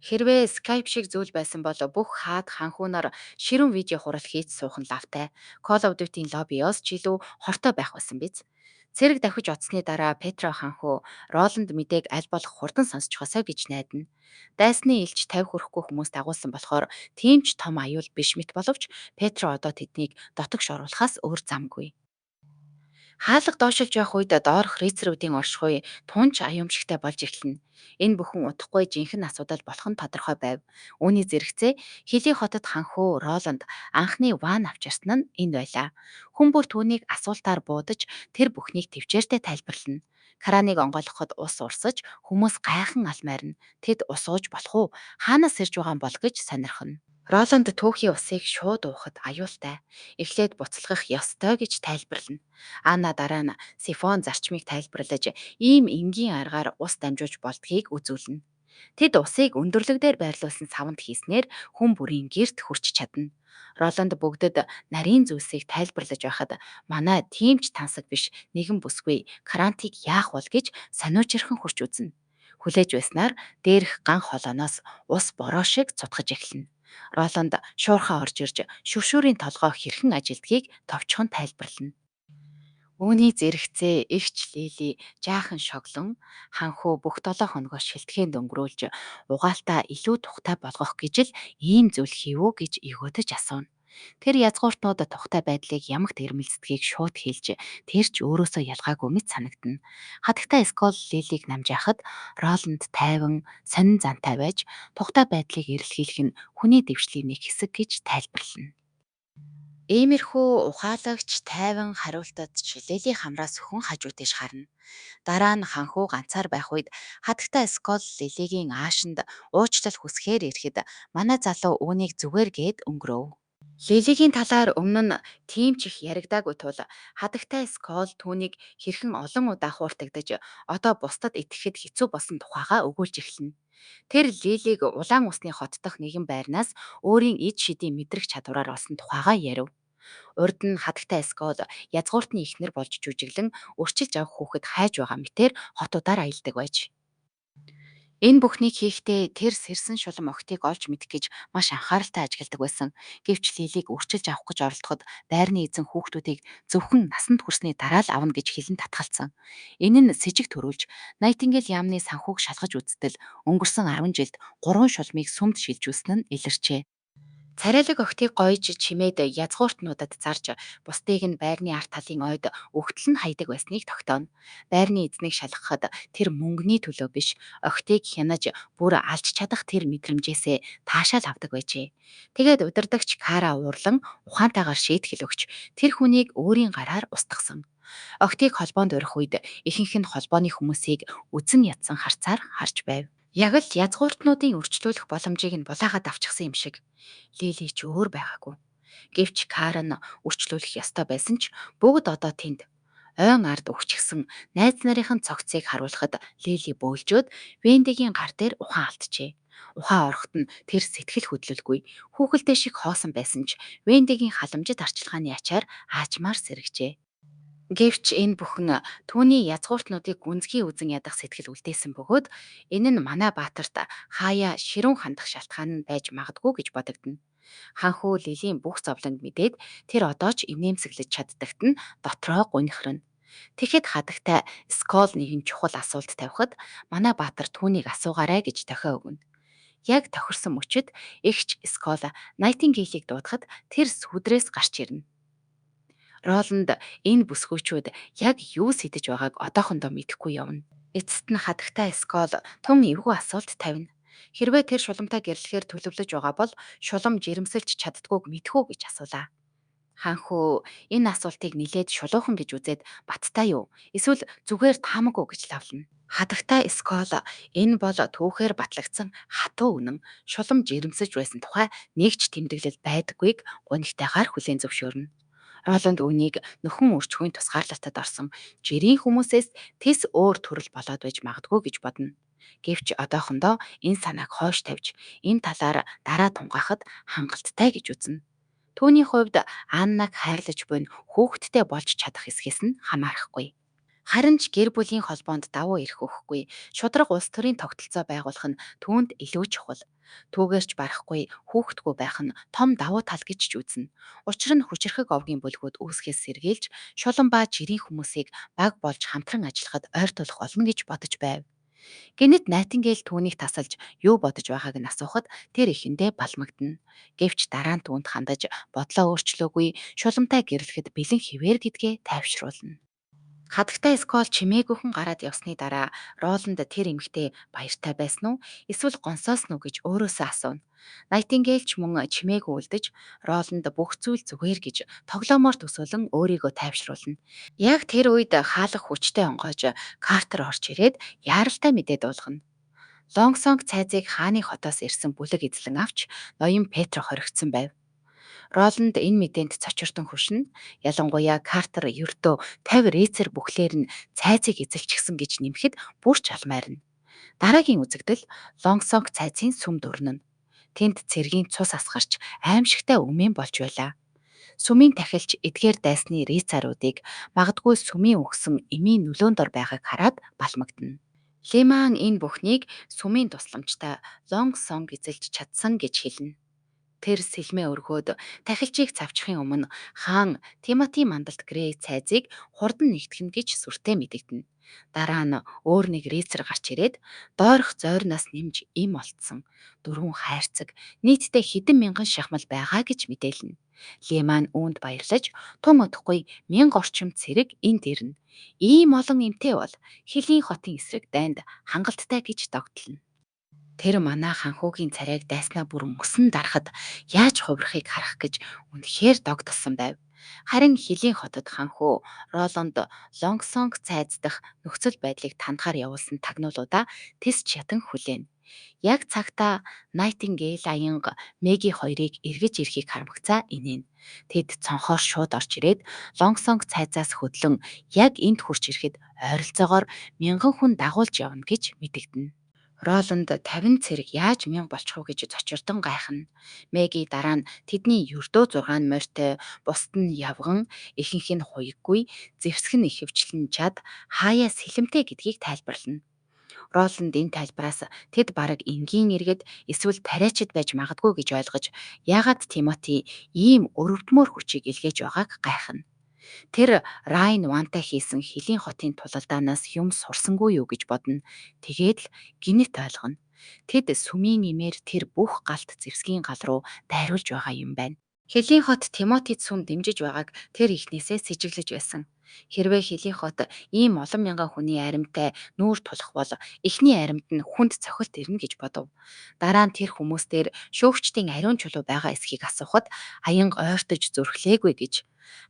Хэрвээ Skype шиг зүйл байсан бол бүх хаад хаанхүү нар ширүүн видео хурал хийж суух нь лавтай. Call of Duty-ийн лоббиос ч илүү хортой байх байсан биз. Цэрэг давхиж одсоны дараа Петро хаанхүү Роланд мэдээг аль болох хурдан сонсчихосой гэж найдана. Дайсны элч 50 хүрэхгүй хүмүүс дагуулсан болохоор тийм ч том аюул биш мэт боловч Петро одоо тэднийг дотогш оруулахаас өөр замгүй. Хаалга доошилж явах үед доорх рыцарүүдийн оршихуй тун ч аюумшигтай болж эхэлнэ. Энэ бүхэн удахгүй жинхэнэ асуудал болох нь тодорхой байв. Үүний зэрэгцээ Хилийн хотод ханхүү Роланд анхны ван авчирсан нь энэ байлаа. Хүн бүр түүнийг асуултаар буудаж тэр бүхнийг тэвчээртэй тайлбарлана. Краныг онгойлгоход ус урсаж хүмүүс гайхан алмайрна. Тэд ус ууж болох уу? Хаанаас ирж байгаа юм бол гэж сонирхоно. Роланд түүхий усыг шууд уухад аюултай. Эхлээд буцалгах ёстой гэж тайлбарлана. Анна дараа нь сифон зарчмыг тайлбарлаж, ийм энгийн аргаар ус дамжуулж болдгийг үзүүлнэ. Тэд усыг өндөрлөг дээр байрлуулсан саванд хийснээр хүн бүрийн гэрт хүрч чадна. Роланд бүгдэд нарийн зүйлсийг тайлбарлаж байхад манай тийм ч тансаг биш нэгэн бүсгүй Крантыг яах бол гэж сониучирхан хүрч үзнэ. Хүлээж байснаар дээрх ган холооноос ус бороо шиг цутгаж эхэлнэ. Роланд шуурхай орж ирж шүршүүрийн толгой хэрхэн ажилдгийг товчхон тайлбарлана. Үүний зэрэгцээ эгч Лили жаахан шоглон ханхүү бүх 7 хоногоо шилтгэнд өнгөрүүлж угаалтаа илүү тухтай болгох гэж л ийм зүйл хийв үү гэж егөөдөж асууна. Тэр язгууртнууд тухтай байдлыг ямагт эрмэлздэгийг шууд хэлж тэр ч өөрөөсөө ялгаагүй мэт санагдана. Хатагтай Скол Лилийг намжаахад Роланд тайван, сонин зантай байж тухтай байдлыг эрэлхийлэх нь хүний дэвшлийн нэг хэсэг гэж тайлбарлана. Иймэрхүү ухаалагч, тайван хариултад ч Лили хамраа сөхөн хажуу тийш харна. Дараа нь ханхүү ганцаар байх үед хатагтай Скол Лилигийн аашинд уучлал хүсэхээр ирэхэд манай залуу үүнийг зүгээр гээд өнгөрөв. Лилигийн талаар өмнө нь тийм ч их яригдаагүй тул хадагтай Скол түүнийг хэрхэн олон удаа хууртагдаж, одоо бусдад итгэхэд хэцүү болсон тухайгаа өгүүлж эхэлнэ. Тэр Лилиг Улаан Усны хот дахь нэгэн байрнаас өөрийн ид шидийн мэдрэх чадвараар олсон тухайгаа ярив. Урд нь хадагтай Скол язгууртны эхнэр болж жүжиглэн өрчилж авах хүүхэд хайж байгаа мэтээр хотуудаар аялдаг байж. Энэ бүхнийг хийхдээ тэр сэрсэн шулам охидыг олж мэдэх гэж маш анхааралтай ажигладаг байсан. Гэвч Лилиг өрчилж авах гэж оролдоход байрны эзэн хүүхдүүдийг зөвхөн насанд хүрсний дараа л авна гэж хэлэн татгалцсан. Энэ нь сэжиг төрүүлж, Найтингейл яамны санхүүг шалгаж үзтэл өнгөрсөн 10 жилд гурван шулмыг сүмд шилжүүлсэн нь илэрчээ. Царайлаг охидыг гоёж чимээд язгууртнуудад зарж, бусдыг нь байрны ард талын ойд өгтөл нь хаядаг байсныг тогтооно. Байрны эзнийг шалгахад тэр мөнгөний төлөө биш, охидыг хянаж бүр алж чадах тэр мэдрэмжээсээ таашаал авдаг байжээ. Тэгээд удирдагч Кара уурлан ухаантайгаар шийтгэл өгч, тэр хүнийг өөрийн гараар устгасан. Охидыг холбоонд урих үед ихэнх нь холбооны хүмүүсийг үзэн ядсан харцаар харж байв. Яг л язгууртнуудын өрчлүүлэх боломжийг нь булаагаад авчихсан юм шиг. Лили ч өөр байгаагүй. Гэвч Кара нь өрчлүүлэх ёстой байсан ч бүгд одоо тэнд, ойн ард үхчихсэн найз нарын цогцыг харуулахад Лили бөөлжөөд Вендигийн гар дээр ухаан алдчихээ. Ухаан ороход нь тэр сэтгэл хөдлөлгүй, хүүхэлдэй шиг хоосон байсан ч Вендигийн халамжит арчилгааны ачаар аажмаар сэргэжээ. Гэвч энэ бүхэн түүний язгууртнуудыг гүнзгий үзэн ядах сэтгэл үлдээсэн бөгөөд энэ нь манай баатарт хааяа ширүүн хандах шалтгаан нь байж магадгүй гэж бодогдоно. Хаан хүү Лилийн бүх зовлонг мэдээд тэр одоо ч инээмсэглэж чаддагт нь дотроо гунихирна. Тэгэхэд хадагтай Скол нэгэн чухал асуулт тавихад манай баатар түүнийг асуугаарай гэж дохио өгнө. Яг тохирсон мөчид эгч Скол Найтингейлийг дуудахад тэр сүүдрээс гарч ирнэ. Роланд энэ бүсгүйчүүд яг юу сэдэж байгааг одоохондоо мэдэхгүй явна. Эцэст нь хадагтай Скол тун эвгүй асуулт тавина. Хэрвээ тэр шуламтай гэрлэхээр төлөвлөж байгаа бол шулам жирэмсэлж чаддаггүйг мэдэх үү гэж асуулаа. Хаан хүү энэ асуултыг нэлээд шулуухан гэж үзээд баттай юу? Эсвэл зүгээр таамаг уу гэж лавлана. Хадагтай Скол энэ бол түүхээр батлагдсан хатуу үнэн, шулам жирэмсэж байсан тухай нэг ч тэмдэглэл байдаггүйг гунигтайгаар хүлээн зөвшөөрнө. Роланд үүнийг нөхөн үрчхүйн тусгаарлалтад орсон жирийн хүмүүсээс тэс өөр төрөл болоод байж магадгүй гэж бодно. Гэвч одоохондоо энэ санааг хойш тавьж, энэ талаар дараа тунгаахад хангалттай гэж үзнэ. Түүний хувьд Аннаг хайрлаж буй нь хүүхэдтэй болж чадах эсхээс нь хамаарахгүй. Харин ч гэр бүлийн холбоонд давуу эрх өгөхгүй шударга улс төрийн тогтолцоо байгуулах нь түүнд илүү чухал. Түүгээр ч барахгүй хүүхэдгүй байх нь том давуу тал гэж ч үзнэ. Учир нь хүчирхэг овгийн бүлгүүд үүсэхээс сэргийлж, шулам ба жирийн хүмүүсийг баг болж хамтран ажиллахад ойртуулах болно гэж бодож байв. Гэнэт Найтингейл түүнийг тасалж юу бодож байгааг нь асуухад тэр эхэндээ балмагдана. Гэвч дараа нь түүнд хандаж бодлоо өөрчлөөгүй, шуламтай гэрлэхэд бэлэн хэвээр гэдгээ тайвшруулна. Хадагтай Скол чимээгүйхэн гараад явсны дараа Роланд тэр эмэгтэй баяртай байсан уу эсвэл гонсоосон уу гэж өөрөөсөө асууна. Найтингейл ч мөн чимээгүй үлдэж, Роланд бүх зүйл зүгээр гэж тоглоомоор төсөөлөн өөрийгөө тайвшруулна. Яг тэр үед хаалга хүчтэй онгойж Картер орж ирээд яаралтай мэдээ дуулгана. Лонгсонг цайзыг хааны хотоос ирсэн бүлэг эзлэн авч ноён Петро хоригдсон байв. Роланд энэ мэдээнд цочирдон хөшнө. Ялангуяа Картер ердөө 50 рыцарь бүхлээр нь цайзыг эзэлчихсэн гэж нэмэхэд бүр ч алмайрна. Дараагийн үзэгдэл Лонгсонг цайзын сүмд өрнөнө. Тэнд цэргийн цус асгарч аймшигтай өмнө болж байлаа. Сүмийн тахилч эдгээр дайсны рыцаруудыг магадгүй сүмийн үхсэн эмийн нөлөөнд дор байгааг хараад балмагдана. Лиман энэ бүхнийг сүмийн тусламжтай Лонгсонг эзэлж чадсан гэж хэлнэ. Тэр сэлмээ өргөөд тахилчийг цавчихын өмнө хаан Тимоти мандалд Грей цайзыг хурдан нэгтгэнэ гэж сүртэй мэдэгдэнэ. Дараа нь өөр нэг рыцарь гарч ирээд доорх зойрноос нэмж эм олдсон. Дөрвөн хайрцаг, нийтдээ хэдэн мянган шахмал байгаа гэж мэдээлнэ. Леман үүнд баярлаж тун удахгүй 1000 орчим цэрэг энд ирнэ. Ийм олон эмтэй бол Хилийн хотын эсрэг дайнд хангалттай гэж догдлоно. Тэр манай хаан хүүгийн царайг дайснаа бүр мөсөн дарахад яаж хувирахыг харах гэж үнэхээр догдолсон байв. Харин Хилийн хотод хаан хүү Роланд Лонгсонг цайз дахь нөхцөл байдлыг танахаар явуулсан тагнуулуудаа тэс ч ятан хүлээнэ. Яг цагтаа Найтингейл аянга Меги хоёрыг эргэж ирэхийг харамгцаа инээнэ. Тэд цонхоор шууд орж ирээд Лонгсонг цайзаас хөдлөн яг энд хүрч ирэхэд ойролцоогоор мянган хүн дагуулж явна гэж мэдэгдэнэ. Роланд 50 цэрэг яаж 1000 болчих вэ гэж цочирдон гайхна. Меги дараа нь тэдний ердөө зургаан морьтой, бусд нь явган, ихэнх нь хуяггүй, зэвсэг нь ихэвчлэн жад, хааяа сэлэмтэй гэдгийг тайлбарлана. Роланд энэ тайлбараас тэд бараг энгийн иргэд эсвэл тариачид байж магадгүй гэж ойлгож, яагаад Тимоти ийм өрөвдмөөр хүчийг илгээж байгааг гайхна. Тэр Райн Вантай хийсэн Хилийн хотын тулалдаанаас юм сурсангүй юу гэж бодно. Тэгээд л гэнэт ойлгоно. Тэд сүмийн эмээр тэр бүх галт зэвсгийн гал руу дайруулж байгаа юм байна. Хилийн хот Тимотид сүм дэмжиж байгааг тэр эхнээсээ сэжиглэж байсан. Хэрвээ Хилийн хот ийм олон мянган хүний аримтай нүүр тулах бол эхний аримд нь хүнд цохилт ирнэ гэж бодов. Дараа нь тэр хүмүүс дээр шүүгчдийн ариун чулуу байгаа эсэхийг асуухад аянга ойртож зүрхлээгүй гэж,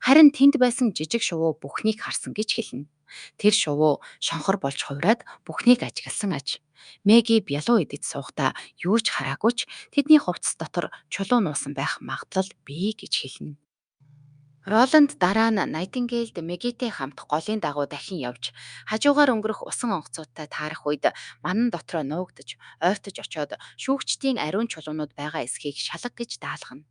харин тэнд байсан жижиг шувуу бүхнийг харсан гэж хэлнэ. Тэр шувуу шонхор болж хувраад бүхнийг ажигласан аж. Меги бялуу идэж суухдаа юу ч хараагүй ч тэдний хувцас дотор чулуу нуусан байх магадлал бий гэж хэлнэ. Роланд дараа нь Найтингейлд Мегитэй хамт голын дагуу дахин явж, хажуугаар өнгөрөх усан онгоцуудтай таарах үед манан дотроо нуугдаж, ойртож очоод шүүгчдийн ариун чулуунууд байгаа эсэхийг шалга гэж даалгана.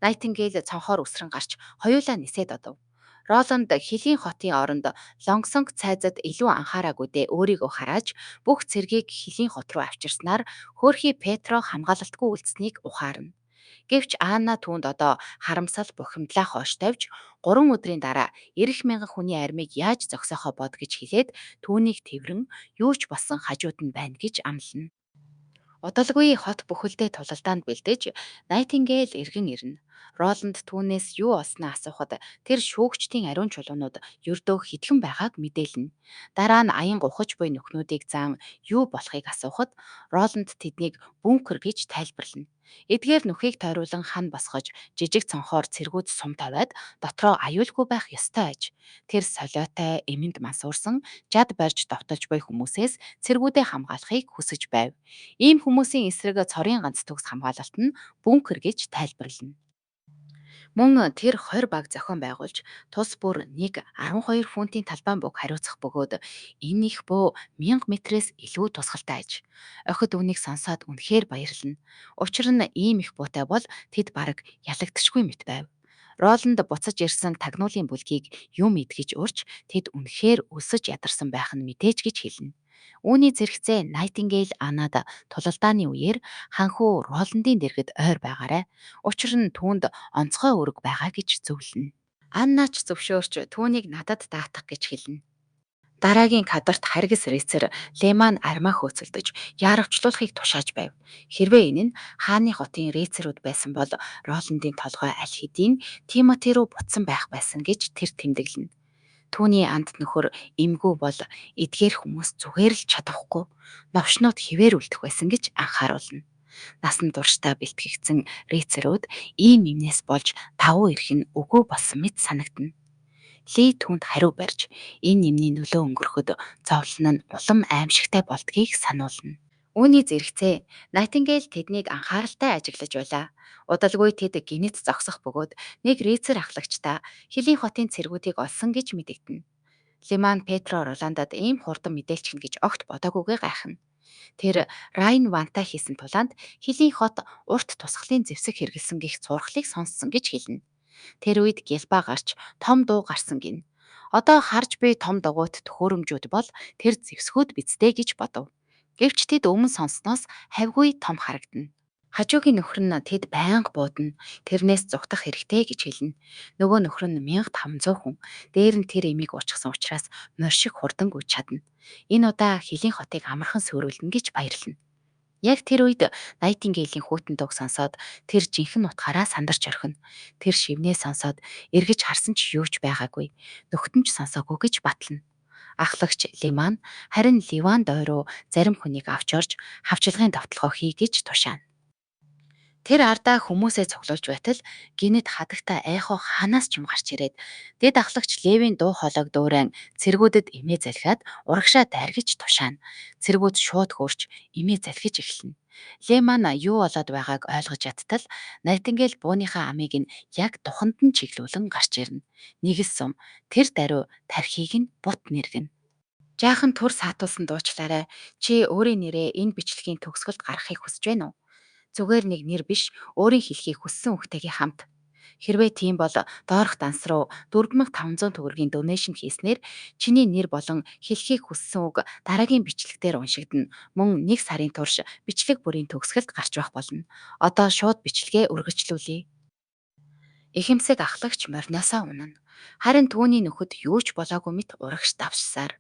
Найтингейл цонхоор үсрэн гарч хоёулаа нисээд одов. Роланд Хилийн хотын оронд Лонгсонг цайзад илүү анхаараагүйдээ өөрийгөө харааж, бүх цэргийг Хилийн хот руу авчирснаар хөөрхий Петро хамгаалалтгүй үлдсэнийг ухаарна. Гэвч Анна түүнд одоо харамсал, бухимдлаа хойш тавьж, 3 өдрийн дараа ирэх мянган хүний аримыг яаж зогсоохоо бод гэж хэлээд түүнийг тэврэн, юу ч болсон хажууд нь байна гэж амлана. Удалгүй хот бүхэлдээ тулалдаанд бэлдэж, Найтингейл эргэн ирнэ. Роланд түүнээс юу олсноо асуухад тэр шүүгчдийн ариун чулуунууд ердөө хэдхэн байгааг мэдээлнэ. Дараа нь аянга ухаж буй нүхнүүдийг заан юу болохыг асуухад Роланд тэднийг бүүнкер гэж тайлбарлана. Эдгээр нүхийг тойруулан хана босгож, жижиг цонхоор цэргүүд сум тавиад дотроо аюулгүй байх ёстой аж. Тэр солиотой, эмэнд мансуурсан, жад барьж довтолж буй хүмүүсээс цэргүүдээ хамгаалахыг хүсэж байв. Ийм хүмүүсийн эсрэг цорын ганц төгс хамгаалалт нь бүүнкер гэж тайлбарлана. Мөн тэр 20 баг зохион байгуулж, тус бүр нэг 12 фунтын талбайн бууг хариуцах бөгөөд энэ их буу 1000 метрээс илүү тусгалтай аж. Охид үүнийг сонсоод үнэхээр баярлана. Учир нь ийм их буутай бол тэд бараг ялагдчихгүй мэт байв. Роланд буцаж ирсэн тагнуулын бүлгийг юм идгэж урьж, тэд үнэхээр өлсөж ядарсан байх нь мэдээж гэж хэлнэ. Үүний зэрэгцээ Найтингейл Аннад тулалдааны үеэр ханхүү Роландын дэргэд ойр байгаарай. Учир нь түүнд онцгой үүрэг байгаа гэж зөвлөнө. Анна ч зөвшөөрч түүнийг надад даатгах гэж хэлнэ. Дараагийн кадрт харгас рыцарь Леман армаа хөөцөлдөж, яаравчлуулахыг тушааж байв. Хэрвээ энэ нь хааны хотын рыцарүүд байсан бол Роландын толгой аль хэдийн Тимоти руу буцсан байх байсан гэж тэр тэмдэглэнэ. Түүний анд нөхөр эмгүй бол эдгээр хүмүүс зүгээр л чадвахгүй новшнууд хэвээр үлдэх байсан гэж анхааруулна. Насан туршдаа бэлтгэгдсэн рыцарүүд ийм юмнээс болж давуу ирэх нь үгүй болсон мэт санагдана. Ли түүнд хариу барьж, энэ юмны нөлөө өнгөрөхөд зовлон нь улам аймшигтай болдгийг сануулна. Үүний зэрэгцээ Найтингейл тэднийг анхааралтай ажиглаж байлаа. Удалгүй тэд гэнэт зогсох бөгөөд нэг рыцарь ахлагчдаа Хилийн хотын цэргүүдийг олсон гэж мэдэгдэнэ. Леман Петро Роландад ийм хурдан мэдээлчихнэ гэж огт бодоагүйгээ гайхна. Тэр Райн Вантай хийсэн тулаанд Хилийн хот урт тусгалын зэвсэг хэрэглэсэн гэх цуурхлыг сонссон гэж хэлнэ. Тэр үед Гялбаа гарч том дуу гарсан гэнэ. Одоо харж буй том дугуйт төхөөрөмжүүд бол тэр зэвсгүүд биз дээ гэж бодов. Гэвч тэд өмнө сонссоноос хавьгүй том харагдана. Хажуугийн нөхөр нь тэд байнга буудна. Тэрнээс зугтах хэрэгтэй гэж хэлнэ. Нөгөө нөхөр нь 1500 хүн. Дээр нь тэр эмийг уучихсан учраас морь шиг хурдан гүйж чадна. Энэ удаа Хилийн хотыг амархан сүрүүлнэ гэж баярлана. Яг тэр үед Найтингейлийн хүйтэн дууг сонсоод тэр жинхэнэ утгаараа сандарч орхино. Тэр шивнээ сонсоод эргэж харсан ч юу ч байгаагүй. Нүхт нь ч сонсоогүй гэж батлана. Ахлагч Лиман харин Ливан дой руу зарим хүнийг авч орж хавчлагын довтолгоо хий гэж тушаана. Тэр ардаа хүмүүсээ цуглуулж байтал, гэнэт хадагтай Эхо хаанаас ч юм гарч ирээд, дэд ахлагч Левийн дуу хоолойг дуурайн цэргүүдэд эмээ залгиад урагшаа дайр гэж тушаана. Цэргүүд шууд хөөрч, эмээ залгиж эхэлнэ. Лев маань юу болоод байгааг ойлгож ядтал, Найтингейл бууныхаа амыг нь яг духанд нь чиглүүлэн гарч ирнэ. Нэг л сум тэр даруй тархиыг нь бут нэргэнэ. Жаахан түр саатуулсан дуучлаарай. Чи өөрийн нэрээ энэ бичлэгийн төгсгөлд гаргахыг хүсэж байна уу? Зүгээр нэг нэр биш, өөрийн хэлэхийг хүссэн үгтэйгээ хамт. Хэрвээ тийм бол доорх данс руу 4500 төгрөгийн donation хийснээр чиний нэр болон хэлэхийг хүссэн үг дараагийн бичлэг дээр уншигдана, мөн нэг сарын турш бичлэг бүрийн төгсгөлд гарч байх болно. Одоо шууд бичлэгээ үргэлжлүүлье. Ихэмсэг ахлагч мориноосоо унана. Харин түүний нөхөд юу ч болоогүй мэт урагш давшсаар.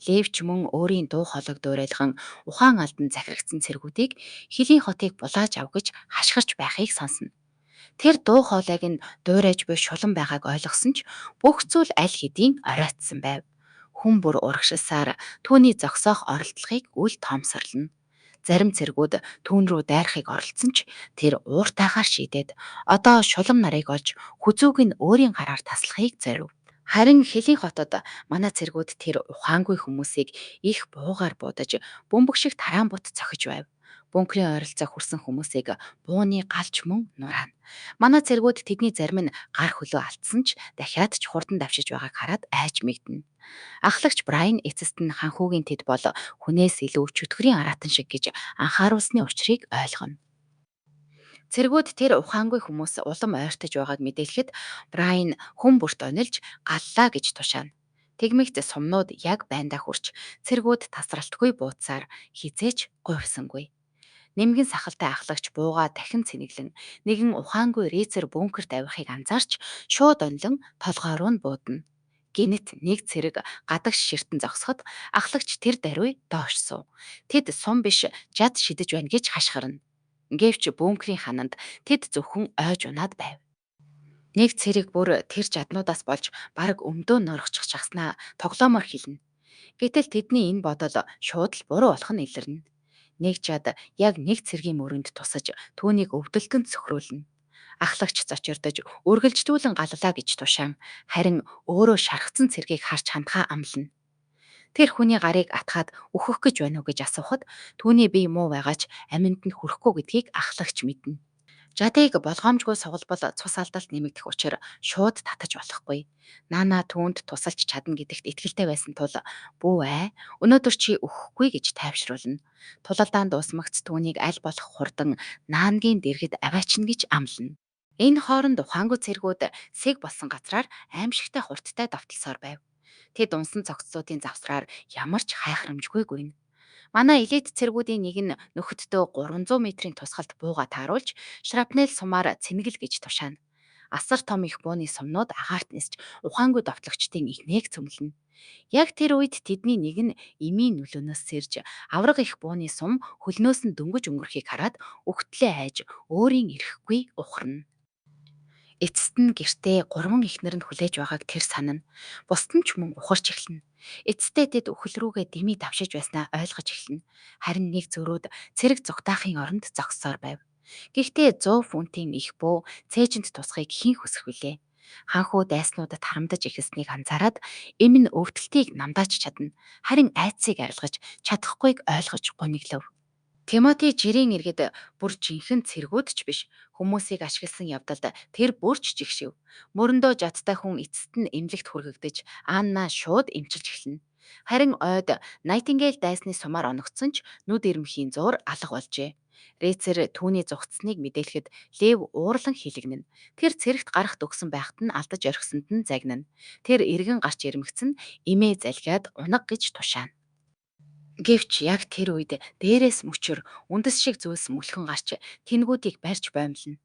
Лев ч мөн өөрийн дуу хоолойг дуурайлган ухаан алдан захирагдсан цэргүүдийг хилийн хотыг булааж ав гэж хашгирч байхыг сонсно. Тэр дуу хоолойг нь дуурайж буй шулам байгааг ойлгосон ч бүх зүйл аль хэдийн оройтсон байв. Хүн бүр урагшилсаар түүний зогсоох оролдлогыг үл тоомсорлоно. Зарим цэргүүд түүн рүү дайрахыг оролдсон ч тэр ууртайгаар шийдээд одоо шулам нарыг олж хүзүүг нь өөрийн гараар таслахыг зорив. Харин хилийн хотод манай цэргүүд тэр ухаангүй хүмүүсийг их буугаар буудаж, бөмбөг шиг тараан бут цохиж байв. Бункерийн ойролцоо хүрсэн хүмүүсийг бууны галч мөн нураана. Манай цэргүүд тэдний зарим нь гар хөлөө алдсан ч дахиад ч хурдан давшиж байгааг хараад айж мэгдэнэ. Ахлагч Брайн эцэст нь хаанхүүгийн тэд бол хүнээс илүү чөтгөрийн араатан шиг гэж анхааруулсны учрыг ойлгоно. Цэргүүд тэр ухаангүй хүмүүс улам ойртож байгааг мэдээлэхэд Брайн хүн бүрт онилж галлаа гэж тушаана. Тэгмэгт сумнууд яг байндаа хүрч цэргүүд тасралтгүй буудсаар хэзээ ч гуйвсангүй. Нимгэн сахалтай ахлагч буугаа дахин цэнэглэн нэгэн ухаангүй рыцарь бункерт авирахыг анзаарч шууд онилон толгой руу нь буудана. Гэнэт нэг цэрэг гадагш ширтэн зогсоход ахлагч тэр даруй доош суув. Тэд сум биш жад шидэж байна гэж хашгирна. Гэвч бункерийн хананд тэд зөвхөн ойж унаад байв. Нэг цэрэг бүр тэр жаднуудаас болж бараг өмдөө норгочих шахснаа тоглоомоор хэлнэ. Гэтэл тэдний энэ бодол шууд л буруу болох нь илэрнэ. Нэг жад яг нэг цэргийн мөрөнд тусаж түүнийг өвдөлтөнд сөхрүүлнэ. Ахлагч цочирдож үргэлжлүүлэн галлаа гэж тушаан харин өөрөө шархсан цэргийг харж хандхаа амлана. Тэр хүний гарыг атгаад үхэх гэж байна уу гэж асуухад түүний бие муу байгаа ч аминд нь хүрэхгүй гэдгийг ахлагч мэднэ. Жадыг болгоомжгүй сугалбал цус алдалт нэмэгдэх учир шууд татаж болохгүй. Наана түүнд тусалж чадна гэдэгт итгэлтэй байсан тул "Бүү ээ, өнөөдөр чи үхэхгүй" гэж тайвшруулна. Тулалдаан дуусмагц түүнийг аль болох хурдан Наангийн дэргэд аваачна гэж амлана. Энэ хооронд ухаангүй цэргүүд сэг болсон газраар аймшигтай хурдтай довтолсоор байв. Тэд унсан цогцлуудын завсраар ямар ч хайхрамжгүй гүйнэ. Манай элит цэргүүдийн нэг нь нөхөддөө 300 метрийн тусгалд буугаа тааруулж, шрапнель сумаар цэнэгэл гэж тушаана. Асар том их бууны сумнууд агаарт нисч ухаангүй довтлогчдын игнээг цөмлөнө. Яг тэр үед тэдний нэг нь эмийн нүлөөнөөс сэрж, аварга их бууны сум хөлнөөс нь дөнгөж өнгөрөхийг хараад үхтлээ айж өөрийн эрхгүй ухарна. Эцэст нь гэртээ гурван эхнэр нь хүлээж байгааг тэр санана. Бусад нь ч мөн ухарч эхэлнэ. Эцэстээ тэд үхэл рүүгээ дэмий давшиж байснаа ойлгож эхэлнэ. Харин нэг зөрүүд цэрэг зугтаахын оронд зогссоор байв. Гэхдээ 100 фунтын их буу цээжинд тусахыг хэн хүсэх билээ? Хаанхүү дайснуудад харамдаж эхэлснийг анзаараад эм нь өвдөлтийг намдааж чадна. Харин айдсыг арилгаж чадахгүйг ойлгож гуниглав. Тимоти жирийн иргэд бүр жинхэнэ цэргүүд ч биш, хүмүүсийг ашигласан явдалд тэр бүр ч жигшив. Мөрөндөө жадтай хүн эцэст нь эмнэлэгт хүргэгдэж, Анна шууд эмчилж эхэлнэ. Харин ойд Найтингейл дайсны сумаар оногдсон ч нүд ирмхийн зуур алга болжээ. Рыцарь түүний зугтсаныг мэдээлэхэд Лев уурлан хилэгнэнэ. Тэр цэрэгт гарахт өгсөн байхад нь алдаж орхисонд нь загнана. Тэр эргэн гарч ирмэгц нь эмээ залгиад унага гэж тушаана. Гэвч яг тэр үед дээрээс мөчир, үндэс шиг зүйлс мөлхөн гарч тэнгүүдийг барьж боомлоно.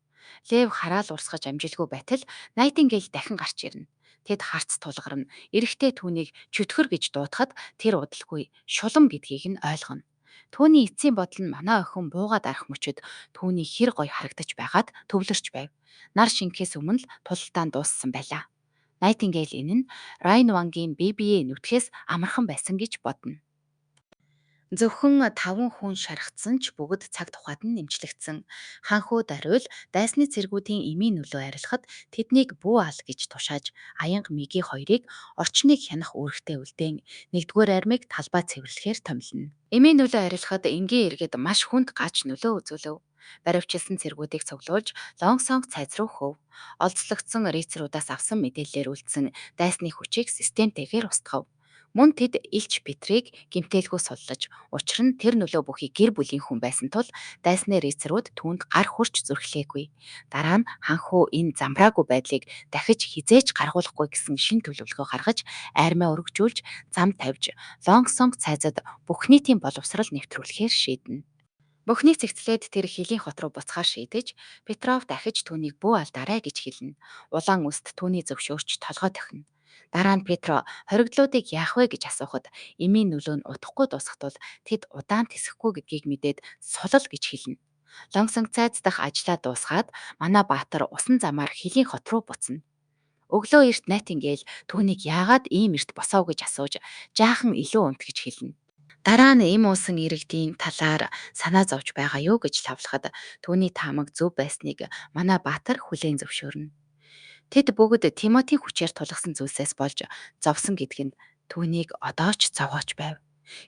Лев хараал урсгаж амжилгүй байтал Найтингейл дахин гарч ирнэ. Тэд харц тулгарна. Эрэхтэй түүнийг чөтгөр гэж дуудахад тэр удалгүй шулам гэдгийг нь ойлгоно. Түүний эцсийн бодол нь манай охин буугаа дарах мөчид түүний хэр гоё харагдаж байгаад төвлөрч байв. Нар шингэхээс өмнө л тулалдаан дууссан байлаа. Найтингейл энэ нь Райнвангийн бие биеэ нүтгэхээс амархан байсан гэж бодно. Зөвхөн таван хүн шархтсан ч бүгд цаг тухайд нь эмчлэгдсэн. Хаан хүү Даруйл дайсны цэргүүдийн эмийн нөлөө арилгахад тэднийг бүү ал гэж тушааж, Аянга Миги хоёрыг орчныг хянах үүрэгтэй үлдээн, нэгдүгээр армийг талбай цэвэрлэхээр томилно. Эмийн нөлөө арилгахад энгийн иргэд маш хүнд гач нөлөө үзүүлэв. Баривчилсан цэргүүдийг цуглуулж Лонг Сонг цайз руу хөөв. Олзлогдсон рыцарудаас авсан мэдээллээр үлдсэн дайсны хүчийг системтэйгээр устгав. Мөн тэд Элч Петрийг гэмтээлгүй суллаж, учир нь тэр нөлөө бүхий гэр бүлийн хүн байсан тул дайсны рыцарууд түүнд гар хүрч зүрхлээгүй. Дараа нь Хаан хүү энэ замбраагүй байдлыг дахиж хэзээ ч гаргуулахгүй гэсэн шинэ төлөвлөгөө гаргаж, армиа өргөжүүлж, зам тавьж, Лонг Сонг цайзад бүх нийтийн боловсрол нэвтрүүлэхээр шийднэ. Бүхнийг цэгцлээд тэр Хилийн хот руу буцахаар шийдэж, Петров дахиж түүнийг бүү алдаарай гэж хэлнэ. Улаан үст түүний зөвшөөрч толгой тохино. Дараа нь Петро хоригдлуудыг яах вэ гэж асуухад эмийн нөлөө нь удахгүй дуусах тул тэд удаан тэсэхгүй гэдгийг мэдээд сулал гэж хэлнэ. Лонг Сонг цайз дахь ажлаа дуусгаад манай баатар усан замаар Хилийн хот руу буцна. Өглөө эрт Найтингейл түүнийг яагаад ийм эрт босов гэж асууж, жаахан илүү унт гэж хэлнэ. Дараа нь эм уусан иргэдийн талаар санаа зовж байгаа юу гэж лавлахад түүний таамаг зөв байсныг манай баатар хүлээн зөвшөөрнө. Тэд бүгд Тимотийн хүчээр тулгасан зүйлсээс болж зовсон гэдг нь түүнийг одоо ч зовоож байв.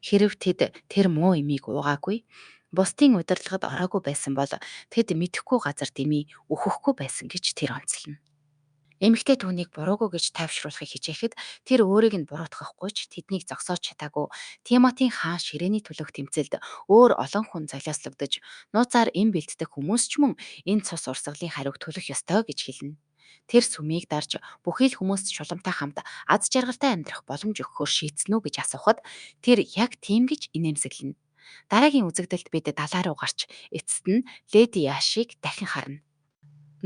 Хэрэв тэд тэр муу эмийг уугаагүй, бусдын удирдлагад ороогүй байсан бол тэд мэдэхгүй газар дэмий үхэхгүй байсан гэж тэр онцолно. Эмэгтэй түүнийг буруугүй гэж тайвшруулахыг хичээхэд тэр өөрийг нь буруутгахгүй ч тэднийг зогсоож чадаагүй Тимотийн хаан ширээний төлөөх тэмцэлд өөр олон хүн золиослогдож, нууцаар эм бэлддэг хүмүүс ч мөн энэ цус урсгалын хариуг төлөх ёстой гэж хэлнэ. Тэр сүмийг дарж бүхий л хүмүүст шуламтай хамт аз жаргалтай амьдрах боломж өгөхөөр шийдсэн үү гэж асуухад тэр яг тийм гэж инээмсэглэнэ. Дараагийн үзэгдэлд бид далай руу гарч эцэст нь Леди Яшийг дахин харна.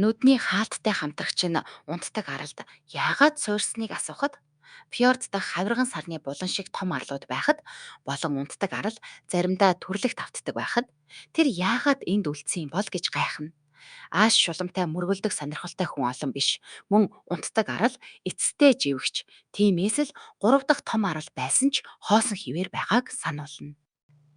Нүдний хаалттай хамтрагч нь унтдаг аралд яагаад суурьшсаныг асуухад фьорд дахь хавирган сарны булан шиг том арлууд байхад болон унтдаг арал заримдаа түрлэгт автдаг байхад тэр яагаад энд үлдсэн юм бол гэж гайхна. Ааш шуламтай мөргөлдөх сонирхолтой хүн олон биш. Мөн унтдаг арал эцэстээ живэгч. Тиймээс л гурав дахь том арал байсан ч хоосон хэвээр байгааг сануулна.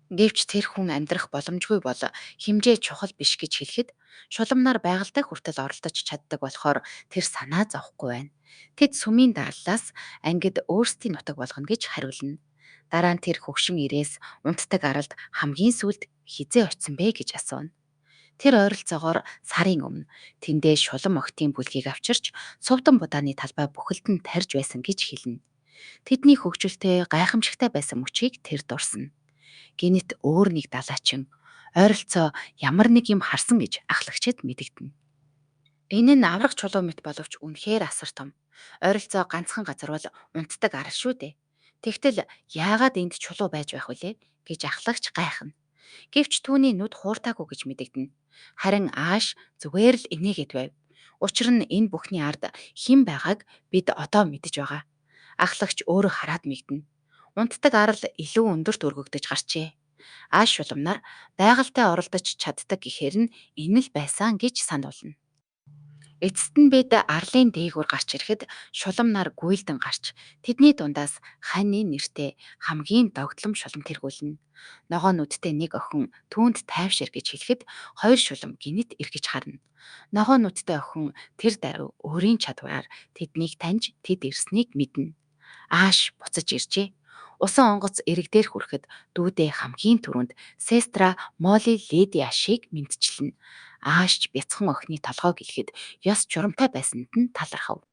Гэвч тэр хүн амьдрах боломжгүй бол хэмжээ чухал биш гэж хэлэхэд шулам нар байгальтай хүртэл оролдож чаддаг болохоор тэр санаа зовхгүй байна. Тэд сүмийн дарлалаас ангид өөрсдийн нутаг болгоно гэж хариулна. Дараа нь тэр хөгшин ирээс унтдаг аралд хамгийн сүүлд хэзээ очсон бэ гэж асууна. Тэр ойролцоогоор сарын өмнө тэндээ шулам охидын бүлгийг авчирч сувдан будааны талбай бүхэлд нь тарьж байсан гэж хэлнэ. Тэдний хөгжилтэй гайхамшигтай байсан мөчийг тэр дурсана. Гэнэт өөр нэг далайчин ойролцоо ямар нэг юм харсан гэж ахлагчид мэдэгдэнэ. Энэ нь аварга чулуу мэт боловч үнэхээр асар том. Ойролцоо ганцхан газар бол унтдаг арал шүү дээ. Тэгтэл яагаад энд чулуу байж байх вүлээ гэж ахлагч гайхна. Гэвч түүний нүд хууртаагүй гэж мэдэгдэнэ. Харин Ааш зүгээр л инээгээд байв. Учир нь энэ бүхний ард хэн байгааг бид одоо мэдэж байгаа. Ахлагч өөрөө хараад мэгдэнэ. Унтдаг арал илүү өндөрт өргөгдөж гарчээ. Ааш шулам нар байгальтай оролдож чаддаг гэхээр нь энэ л байсан гэж сануулна. Эцэст нь бид арлын дээгүүр гарч ирэхэд шулам нар гүйлдэн гарч тэдний дундаас Хани нэртэй хамгийн догдлом шулам тэргүүлнэ. Ногоон нүдтэй нэг охин түүнд тайвшир гэж хэлэхэд хоёр шулам гэнэт эргэж харна. Ногоон нүдтэй охин тэр даруй өөрийн чадвараар тэднийг таньж тэд ирснийг мэднэ. Ааш буцаж иржээ. Усан онгоц эрэг дээр хүрэхэд дүүдээ хамгийн түрүүнд сестра Молли Леди Ашийг мэндчилнэ. Ааш ч бяцхан охины толгойг элэхэд ёс журамтай байсанд нь талархав.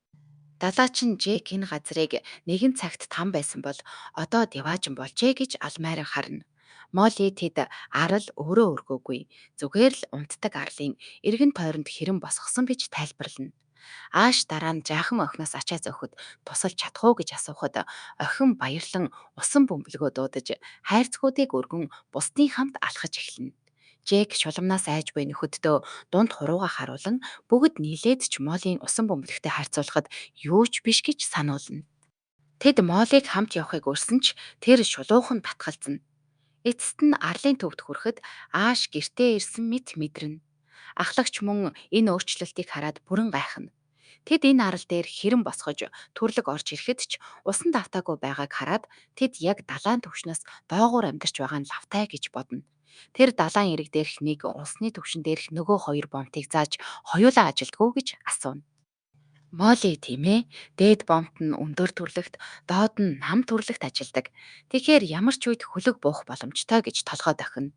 Далайчин Джек энэ газрыг нэгэн цагт там байсан бол одоо диваажин болжээ гэж алмайран харна. Молли тэд арал өөрөө өргөөгүй. Зүгээр л унтдаг арлын эргэн тойронд хэрэн босгосон гэж тайлбарлана. Ааш дараа нь жаахан охиноос ачаа зөөхөд тусалж чадах уу гэж асуухад охин баярлан усан бөмбөлгөө дуудаж хайрцагуудыг өргөн бусдын хамт алхаж эхэлнэ. Джек шуламнаас айж буй нөхөддөө дунд хуруугаа харуулан бүгд нийлээд ч Моллийн усан бөмбөлөгтэй харьцуулахад юу ч биш гэж сануулна. Тэд Моллийг хамт явахыг урьсан ч тэр шулуухан татгалзана. Эцэст нь арлын төвд хүрэхэд Ааш гэртээ ирсэн мэт мэдрэнэ. Ахлагч мөн энэ өөрчлөлтийг хараад бүрэн гайхна. Тэд энэ арал дээр хэрэм босгож түрлэг орж ирэхэд ч усан давтаагүй байгааг хараад тэд яг далайн түвшнээс доогуур амьдарч байгаа нь лавтай гэж бодно. Тэр далайн эрэг дээрх нэг, усны түвшин дээрх нөгөө хоёр бомтыг зааж хоёулаа ажилддаг уу гэж асууна. Молли тийм ээ, дээд бомт нь өндөр түрлэгт, доод нь нам түрлэгт ажилдаг. Тэгэхээр ямар ч үед хөлөг буух боломжтой гэж толгой дохино.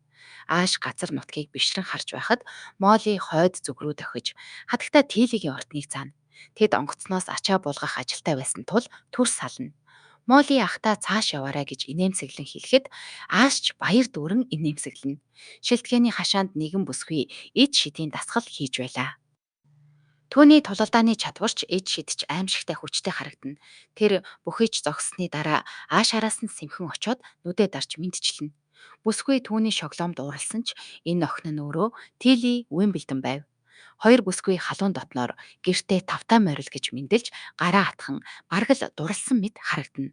Ааш газар нутгийг бишрэн харж байхад Молли хойд зүг рүү дохиж, хатагтай Тиллигийн ордныг заана. Тэд онгоцноос ачаа буулгах ажилтай байсан тул түр сална. Молли ахдаа цааш яваарай гэж инээмсэглэн хэлэхэд Ааш ч баяр дүүрэн инээмсэглэнэ. Шилтгээний хашаанд нэгэн бүсгүй эд шидийн дасгал хийж байлаа. Түүний тулалдааны чадвар ч эд шид ч аймшигтай хүчтэй харагдана. Тэр бүхий ч зогссоны дараа Ааш араас нь сэмхэн очоод нүдээ дарж мэндчилнэ. Бүсгүй түүний шоглоомд ууралсан ч энэ охин нь өөрөө Тилли Уимблдон байв. Хоёр бүсгүй халуун дотноор гэртээ тавтай морил гэж мэндэлж гараа атхан бараг л дурласан мэт харагдана.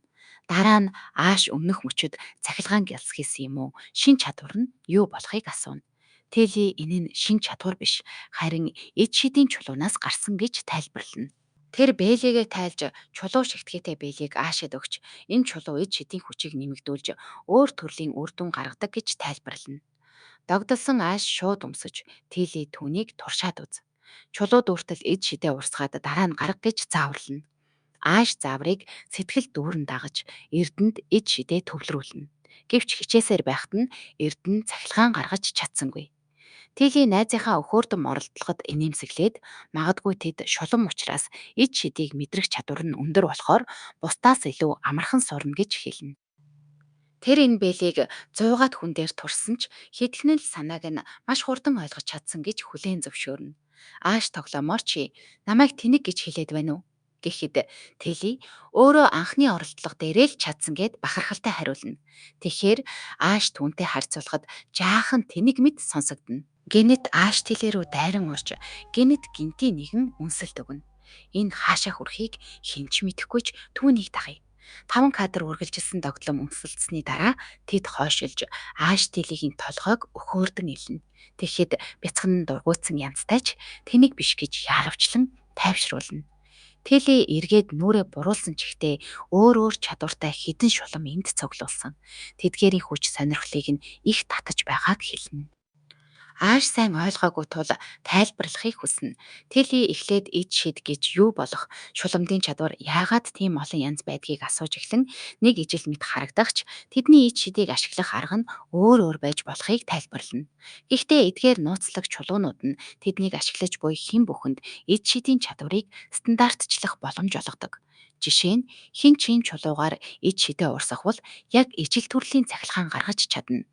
Дараа нь Ааш өмнөх мөчид цахилгаан гялс хийсэн юм уу, шинэ чадвар нь юу болохыг асууна. Тилли энэ нь шинэ чадвар биш, харин эд шидийн чулуунаас гарсан гэж тайлбарлана. Тэр бээлийгээ тайлж чулуу шигтгээтэй бээлийг Аашид өгч энэ чулуу эд шидийн хүчийг нэмэгдүүлж өөр төрлийн үр дүн гаргадаг гэж тайлбарлана. Догдолсон Ааш шууд өмсөж, Тилли түүнийг туршаад үз. Чулууд хүртэл эд шидээ урсгаад дараа нь гарга гэж зааварлана. Ааш зааврыг сэтгэл дүүрэн дагаж Эрдэнд эд шидээ төвлөрүүлнэ. Гэвч хичээсээр байхад нь Эрдэнэ цахилгаан гаргаж чадсангүй. Тилли найзынхаа өхөөрдөм оролдлогод инээмсэглээд магадгүй тэд шулам учраас эд шидийг мэдрэх чадвар нь өндөр болохоор бусдаас илүү амархан сурна гэж хэлнэ. Тэр энэ бээлийг зуугаад хүн дээр туршсан ч хэдхэн л санааг нь маш хурдан ойлгож чадсан гэж хүлээн зөвшөөрнө. Ааш тоглоомоор чи намайг тэнэг гэж хэлээд байна уу? гэхэд Тилли өөрөө анхны оролдлого дээрээ л чадсан гээд бахархалтай хариулна. Тэгэхээр Ааш түүнтэй харьцуулахад жаахан тэнэг мэт сонсогдоно. Гэнэт Ааш Тилли рүү дайран орж гэнэт гэнтийн нэгэн үнсэлт өгнө. Энэ хаашаа хүрэхийг хэн ч мэдэхгүй ч түүнийг дагая. Таван кадр үргэлжилсэн догдлом үнсэлдсэний дараа тэд хойшилж Ааш Тиллигийн толгойг өхөөрдөн элнэ. Тэгэхэд бяцхан нь дургүйцэн янзтай ч тэнэг биш гэж яарвчлан тайвшруулна. Тилли эргээд нүүрээ буруулсан ч ихтэй өөр өөр чадвартай хэдэн шулам энд цуглуулсан. Тэдгээрийн хүч сонирхлыг нь их татаж байгааг хэлнэ. Ааш сайн ойлгоогүй тул тайлбарлахыг хүснэ. Тилли эхлээд эд шид гэж юу болох, шуламдын чадвар яагаад тийм олон янз байдгийг асууж эхлэн нэг ижил мэт харагдах ч тэдний эд шидийг ашиглах арга нь өөр өөр байж болохыг тайлбарлана. Гэхдээ эдгээр нууцлаг чулуунууд нь тэднийг ашиглаж буй хэн бүхэнд эд шидийн чадварыг стандартчлах боломж олгодог. Жишээ нь хэн ч ийм чулуугаар эд шидээ урсгавал яг ижил төрлийн цахилгаан гаргаж чадна.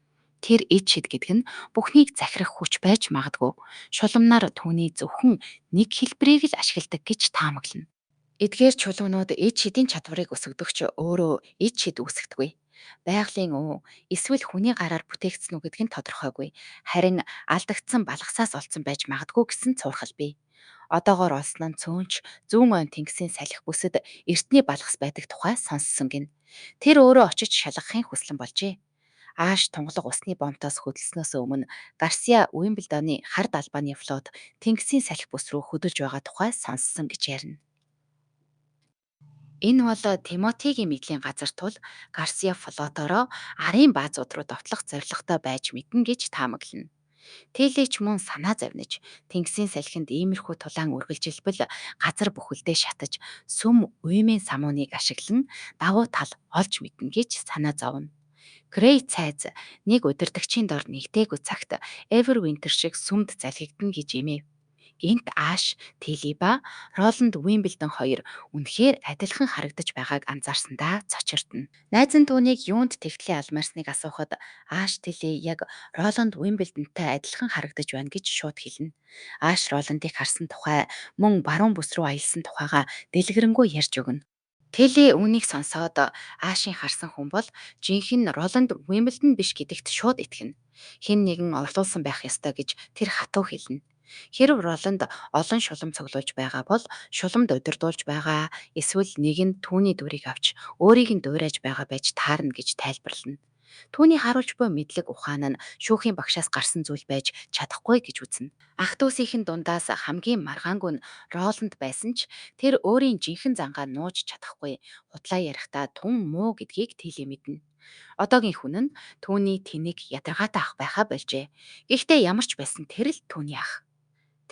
Тэр эд шид гэдэг нь бүхнийг захирах хүч байж магадгүй. Шуламнаар түүний зөвхөн нэг хэлбэрийг л ашигладаг гэж таамаглана. Эдгээр чулуунууд эд шидийн чадварыг өсгөдөг ч өөрөө эд шид үүсгэдэггүй. Байгалийн уу эсвэл хүний гараар бүтээгдсэн үү гэдэг нь тодорхойгүй. Харин алдагдсан балгасаас олдсон байж магадгүй гэсэн цуурхал бий. Одоогоор олсон нь цөөн ч зүүн ойн тэнгисийн салхи бүсэд эртний балгас байдаг тухай сонссон гэнэ. Тэр өөрөө очиж шалгахын хүслэн болжээ. Ааш тунгалаг усны бомтоос хөдөлснөөс өмнө Гарсиа Уимблдоны хар далбааны флот тэнгисийн салхи бүс рүү хөдөлж байгаа тухай сонссон гэж ярина. Энэ бол Тимотигийн мэдлийн газар тул Гарсиа флотоороо арын баазууд руу довтлох зорилготой байж мэднэ гэж таамаглана. Тилли ч мөн санаа зовниж, тэнгисийн салхинд иймэрхүү тулаан үргэлжилбэл газар бүхэлдээ шатаж, сүм уймын самууныг ашиглан давуу тал олж мэднэ гэж санаа зовно. Грей цайз нэг удирдагчийн дор нэгдээгүй цагт Эвервинтер шиг сүмд залгигдана гэж эмээв. Гэнэт Ааш, Тилли ба Роланд Уимблдон хоёр үнэхээр адилхан харагдаж байгааг анзаарсандаа цочирдоно. Найз нь түүнийг юунд тэгтлээ алмаарсныг асуухад Ааш Тилли яг Роланд Уимблдонтой адилхан харагдаж байна гэж шууд хэлнэ. Ааш Роландыг харсан тухай мөн баруун бүс рүү аялсан тухайгаа дэлгэрэнгүй ярьж өгнө. Тилли үүнийг сонсоод Аашийн харсан хүн бол жинхэнэ Роланд Уимблдон биш гэдэгт шууд итгэнэ. Хэн нэгэн орлуулсан байх ёстой гэж тэр хатуу хэлнэ. Хэрэв Роланд олон шулам цуглуулж байгаа бол шуламд удирдуулж байгаа эсвэл нэг нь түүний дүрийг авч өөрийг нь дуурайж байгаа байж таарна гэж тайлбарлана. Түүний харуулж буй мэдлэг ухаан нь шүүхийн багшаас гарсан зүйл байж чадахгүй гэж үзнэ. Ах дүүсийнх нь дундаас хамгийн маргаангүй нь Роланд байсан ч тэр өөрийн жинхэнэ зангаа нууж чадахгүй, худлаа ярихдаа тун муу гэдгийг Тилли мэднэ. Одоогийн хүн нь түүний тэнэг, ядаргаатай ах байхаа больжээ. Гэхдээ ямар ч байсан тэр л түүний ах.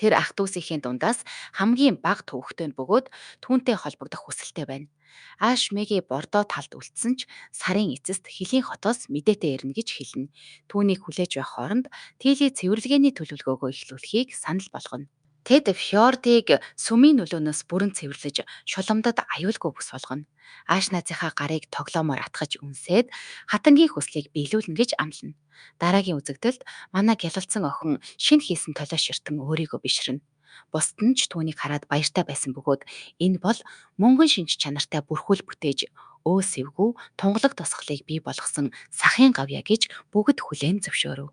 Тэр ах дүүсийнхээ дундаас хамгийн бага төвөгтэй бөгөөд түүнтэй холбогдох хүсэлтэй байна. Ааш Мэги Бордо талд үлдсэн ч сарын эцэст Хилийн хотоос мэдээтэй ирнэ гэж хэлнэ. Түүнийг хүлээж байх хооронд Тилли цэвэрлэгээний төлөвлөгөөгөө эхлүүлэхийг санал болгоно. Тэд фьордыг сүмийн нөлөөнөөс бүрэн цэвэрлэж, шуламдад аюулгүй бүс болгоно. Ааш найзынхаа гарыг тоглоомоор атгаж үнсээд, хатангийн хүслийг биелүүлнэ гэж амлана. Дараагийн үзэгдэлд манай гялалзсан охин шинэ хийсэн толио ширтэн өөрийгөө бишрэнэ. Бусад нь ч түүнийг хараад баяртай байсан бөгөөд энэ бол мөнгөн шинж чанартай бүрхүүл бүтээж, өө сэвгүй тунгалаг тусгалыг бий болгосон сахын гавьяа гэж бүгд хүлээн зөвшөөрөв.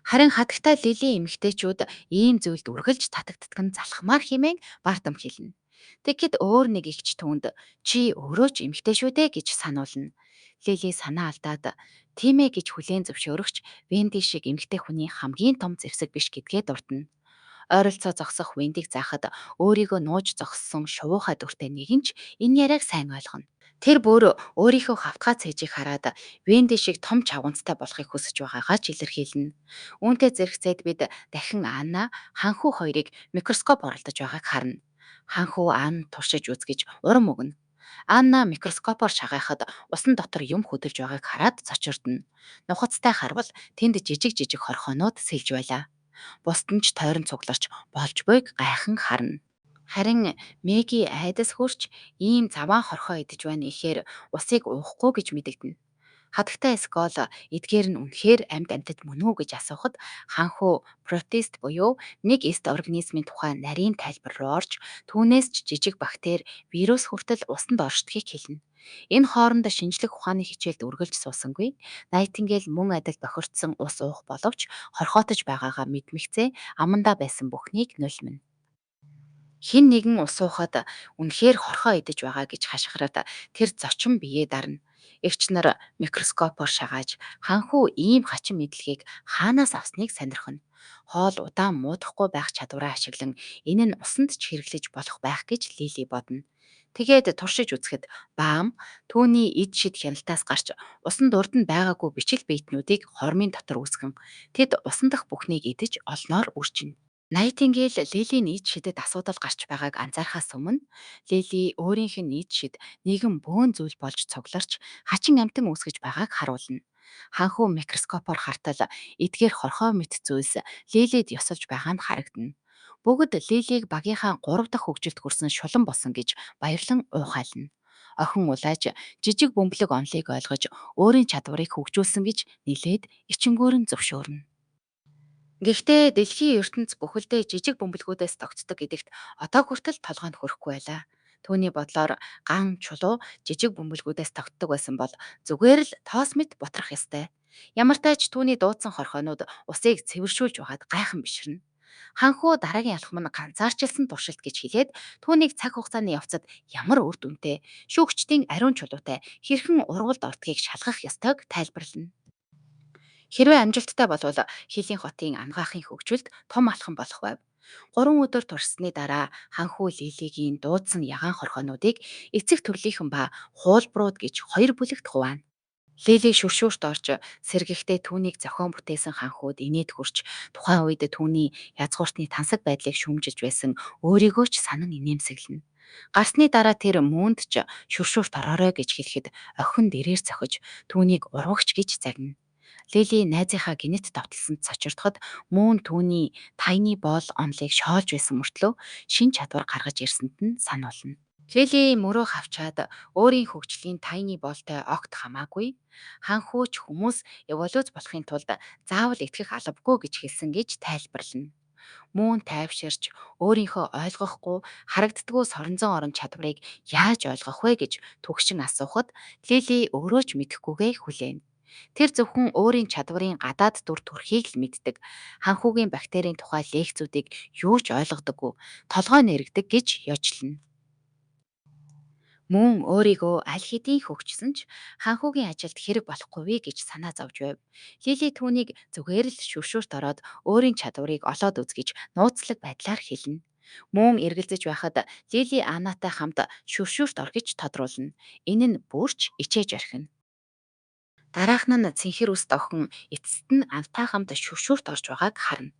Харин хатагтай Лили эмэгтэйчүүд ийм зүйлд үргэлж татагддаг нь залхмаар хэмээн бардам хэлнэ. Тэгэхэд өөр нэг эгч түүнд чи өөрөө ч эмэгтэй шүү дээ гэж сануулна. Лили санаа алдаад тийм ээ гэж хүлээн зөвшөөрөх ч Венди шиг эмэгтэй хүний хамгийн том зэвсэг биш гэдгээ дурдна. Ойролцоо зогсох Вендиг заахад өөрийгөө нууж зогссон шувуухай дүртэй нэгэн ч энэ яриаг сайн ойлгоно. Тэр бүр өөрийнхөө хавтгай цээжийг хараад Венди шиг том чавганцтай болохыг хүсэж байгаагаа ч илэрхийлнэ. Үүнтэй зэрэгцээд бид дахин Анна, Ханхүү хоёрыг микроскоп оролдож байгааг харна. Ханхүү Аннд туршиж үз гэж урам өгнө. Анна микроскопоор шагайхад усан дотор юм хөдөлж байгааг хараад цочирдоно. Нухацтай харвал тэнд жижиг жижиг хорхоонууд сэлж байлаа. Бусад нь ч тойрон цугларч болж буйг гайхан харна. Харин Меги айдас хүрч ийм заваан хорхоо идэж байна гэхээр усыг уухгүй гэж мэдэгдэнэ. Хатагтай Скол эдгээр нь үнэхээр амьд амьтад мөн үү гэж асуухад Ханхүү протист буюу нэг эст организмын тухай нарийн тайлбар руу орж, түүнээс ч жижиг бактери, вирус хүртэл усанд оршдгийг хэлнэ. Энэ хооронд шинжлэх ухааны хичээлд үргэлж суусангүй Найтингейл мөн адил бохирдсон ус уух боловч хорхоотож байгаагаа мэдмэгцээ амандаа байсан бүхнийг нулимна. Хэн нэгэн ус уухад үнэхээр хорхоо идэж байгаа гэж хашгираад тэр зочин биеэ дарна. Эгч нар микроскопоор шагааж, Ханхүү ийм хачин мэдлэгийг хаанаас авсныг сонирхоно. Хоол удаан муудахгүй байх чадвараа ашиглан энэ нь усанд ч хэрэглэж болох байх гэж Лили бодно. Тэгээд туршиж үзэхэд Баам түүний эд шид хяналтаас гарч усанд урд нь байгаагүй бичил биетнүүдийг хормын дотор үүсгэн тэд усан дах бүхнийг идэж олноор үржинэ. Найтингейл Лилийн эд шидэд асуудал гарч байгааг анзаарахаас өмнө Лили өөрийнх нь эд шид нэгэн бөөн зүйл болж цугларч хачин амьтан үүсгэж байгааг харуулна. Ханхүү микроскопоор хартал эдгээр хорхой мэт зүйлс Лилид ёсолж байгаа нь харагдана. Бүгд Лилийг багийнхаа 3 дахь хөгжилд хүрсэн шулам болсон гэж баярлан уухайлна. Охин улайж жижиг бөмбөлөг онолыг ойлгож өөрийн чадварыг хөгжүүлсэн гэж нилээд ичингөөрөн зөвшөөрнө. Гэхдээ дэлхийн ертөнц бүхэлдээ жижиг бөмбөлгүүдээс тогтдог гэдэгт одоо хүртэл толгой нь хүрэхгүй байлаа. Түүний бодлоор ган чулуу жижиг бөмбөлгүүдээс тогтдог байсан бол зүгээр л тоос мэт бутрах ёстой. Ямартай ч түүний дуудсан хорхоонууд усыг цэвэршүүлж байгаад гайхан биширнэ. Ханхүү дараагийн алхам нь ганцаарчилсан туршилт гэж хэлээд түүнийг цаг хугацааны явцад ямар үр дүнтэй, шүүгчдийн ариун чулуутай хэрхэн урвалд ордгийг шалгах ёстойг тайлбарлана. Хэрвээ амжилттай болвол Хилийн хотын анагаахын хөгжилд том алхам болох байв. 3 өдөр туршсаны дараа Ханхүү Лилигийн дуудсан ягаан хорхоонуудыг эцэг төрлийнхэн ба хуулбарууд гэж хоёр бүлэгт хуваана. Лили шүршүүрт орж сэргэхдээ түүнийг зохион бүтээсэн Ханхүүд инээд хүрч тухайн үед түүний язгууртны тансаг байдлыг шүүмжилж байсан өөрийгөө ч санан инээмсэглэнэ. Гарсны дараа тэр Мөнд ч шүршүүрт ороорой гэж хэлэхэд охин дэрээр цохиж түүнийг урвагч гэж загнана. Лили найзынхаа гэнэт довтолсонд цочирдоход Мөн түүний Tiny Ball онолыг шоолж байсан мөртлөө шинэ чадвар гаргаж ирсэнд нь сануулна. Лили мөрөө хавчаад өөрийн хөгжлийн Tiny Ball-тай огт хамаагүй, Ханхүү ч хүмүүс эволюц болохын тулд заавал итгэх албагүй гэж хэлсэн гэж тайлбарлана. Мөн тайвширч өөрийнхөө ойлгохгүй харагддаггүй соронзон орон чадварыг яаж ойлгох вэ гэж түгшин асуухад Лили өөрөө ч мэдэхгүйгээ хүлээнэ. Тэр зөвхөн өөрийн чадварын гадаад дүр төрхийг л мэддэг. Ханхүүгийн бактерийн тухай лекцүүдийг юу ч ойлгодоггүй, толгой нь эргэдэг гэж ёжлоно. Мөн өөрийгөө аль хэдийн хөгжсөн ч хаанхүүгийн ажилд хэрэг болохгүйв гэж санаа зовж байв. Лили түүнийг зүгээр л шүршүрт ороод өөрийн чадварыг олоод үз гэж нууцлаг байдлаар хэлнэ. Мөн эргэлзэж байхад Лили Аннатай хамт шүршүрт ор гэж тодруулна. Энэ нь бүр ч ичээж орхино. Дараахан нь цэнхэр үст охин эцэст нь Аннатай хамт шүршүрт орж байгааг харна.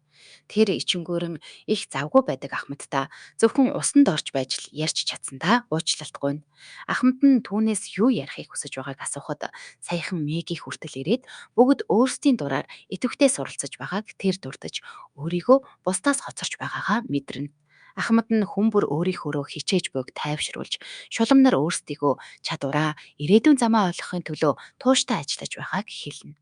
Тэр ичингуурин их завгүй байдаг Ахмадтай зөвхөн усанд орж байж л ярьж чадсандаа уучлалт гуйна. Ахмад нь түүнээс юу ярихыг хүсэж байгааг асуухад саяхан Мэгги хүртэл ирээд бүгд өөрсдийн дураар идэвхтэй суралцаж байгааг тэр дурдаж, өөрийгөө бусдаас хоцорч байгаагаа мэдэрнэ. Ахмад нь хүн бүр өөрийнхөөрөө хичээж буйг тайвшруулж, шулам нар өөрсдийгөө, чадвараа, ирээдүйн замаа ойлгохын төлөө тууштай ажиллаж байгааг хэлнэ.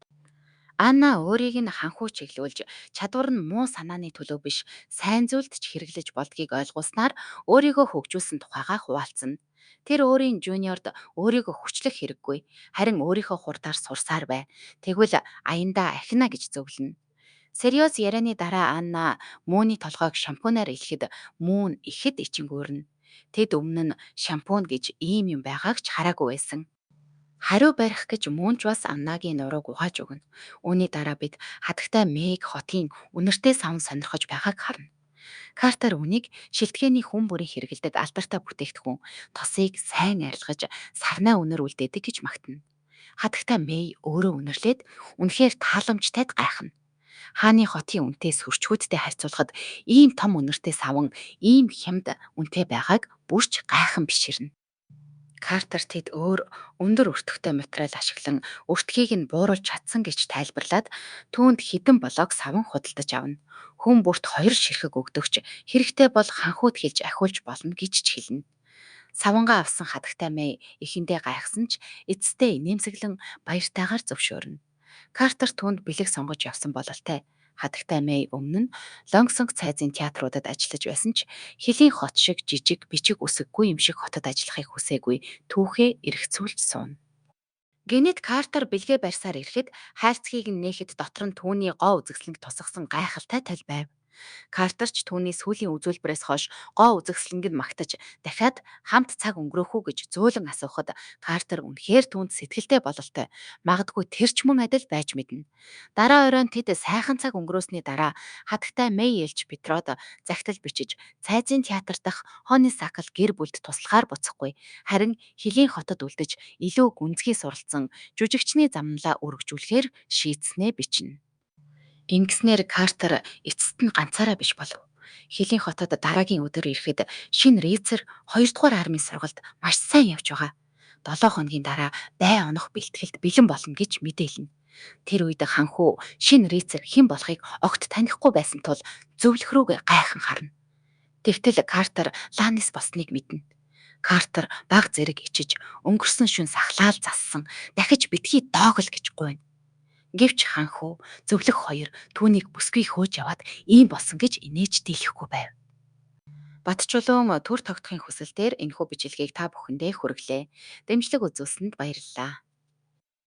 Анна өөрийг нь хаанхүү чиглүүлж, чадвар нь муу санааны төлөө биш, сайн зүйлд ч хэрэглэж болдгийг ойлгуулснаар өөрийгөө хөгжүүлсэн тухайгаа хуваалцана. Тэр өөрийн жуниорд өөрийгөө хүчлэх хэрэггүй, харин өөрийнхөө хурдаар сурсаар бай. Тэгвэл аяндаа ахина гэж зөвлөнө. Сериоз ярианы дараа Анна Мөнний толгойг шампунаар элэхэд Мөн ихэд ичингуурна. Тэд өмнө нь шампунь гэж ийм юм байгааг ч хараагүй байсан. Хариу барих гэж Мөн ч бас Аннагийн нурууг угааж өгнө. Үүний дараа бид хатагтай Мэг хотын үнэртэй саван сонирхож байгааг харна. Картер үүнийг шилтгээний хүн бүрийн хэрэглэдэг алдартай бүтээгдэхүүн тосыг сайн арилгаж сарнай үнэр үлдээдэг гэж магтана. Хатагтай Мэй өөрөө үнэрлээд үнэхээр тааламжтайд гайхна. Хааны хотын үнэтэй сөрчгүүдтэй харьцуулахад ийм том үнэртэй саван ийм хямд үнэтэй байгааг бүр ч гайхан биширнэ. Картер тэд өөр өндөр өртөгтэй материал ашиглан өртгийг нь бууруулж чадсан гэж тайлбарлаад түүнд хэдэн блок саван худалдаж авна. Хүн бүрт хоёр ширхэг өгдөг ч хэрэгтэй бол ханхүүд хэлж ахиулж болно гэж ч хэлнэ. Савангаа авсан хатагтай Мэй эхэндээ гайхсан ч эцэстээ инээмсэглэн баяртайгаар зөвшөөрнө. Картер түүнд бэлэг сонгож явсан бололтой. Хатагтай Мэй өмнө нь Лонгсонг цайзын театруудад ажиллаж байсан ч хөлийн хот шиг жижиг бичиг үсэггүй юм шиг хотод ажиллахыг хүсээгүй түүхээ эргэцүүлж сууна. Гэнэт Картер бэлгээ барьсаар ирэхэд хайрцгийг нь нээхэд дотор нь түүний гоо үзэсгэлэнг тусгасан гайхалтай толь байв. Картер ч түүний сүүлийн үзүүлбэрээс хойш гоо үзэсгэлэнг нь магтаж дахиад хамт цаг өнгөрөөх үү гэж зөөлөн асуухад Картер үнэхээр түүнд сэтгэлтэй бололтой. Магадгүй тэр ч мөн адил байж мэднэ. Дараа оройн тэд сайхан цаг өнгөрөөсний дараа хатагтай Мэй элч Петрод захидал бичиж цайзын театр дахь Хонисакл гэр бүлд туслахаар буцахгүй харин хөлийн хотод үлдэж илүү гүнзгий суралцсан жүжигчний замналаа өргөжүүлэхээр шийдсэнээ бичнэ. Ингэснээр Картер эцэст нь ганцаараа биш болов. Хөлийн хотод дараагийн өдөр ирэхэд шинэ рыцарь хоёрдугаар армийн сургалт маш сайн явж байгаа. 7 хоногийн дараа бай унах бэлтгэлд бэлэн болно гэж мэдээлнэ. Тэр үед ханхүү шинэ рыцарь хэн болохыг огт танихгүй байсан тул зөвлөх рүүгээ гайхан харна. Тэгтэл Картер Ланис болсныг мэднэ. Картер бага зэрэг ичиж өнгөрсөн шөнө сахлаал зассан дахиж битгий доогл гэж гуйна. Гэвч ханхүү зөвлөх хоёр түүнийг бүсгүй хөөж яваад ийм болсон гэж инээж дийлэхгүй байв. Батчулуун төр тогтохын хүсэлтээр энэхүү бичлэгийг та бүхэндээ хүргэлээ. Дэмжлэг үзүүлсэнд баярлалаа.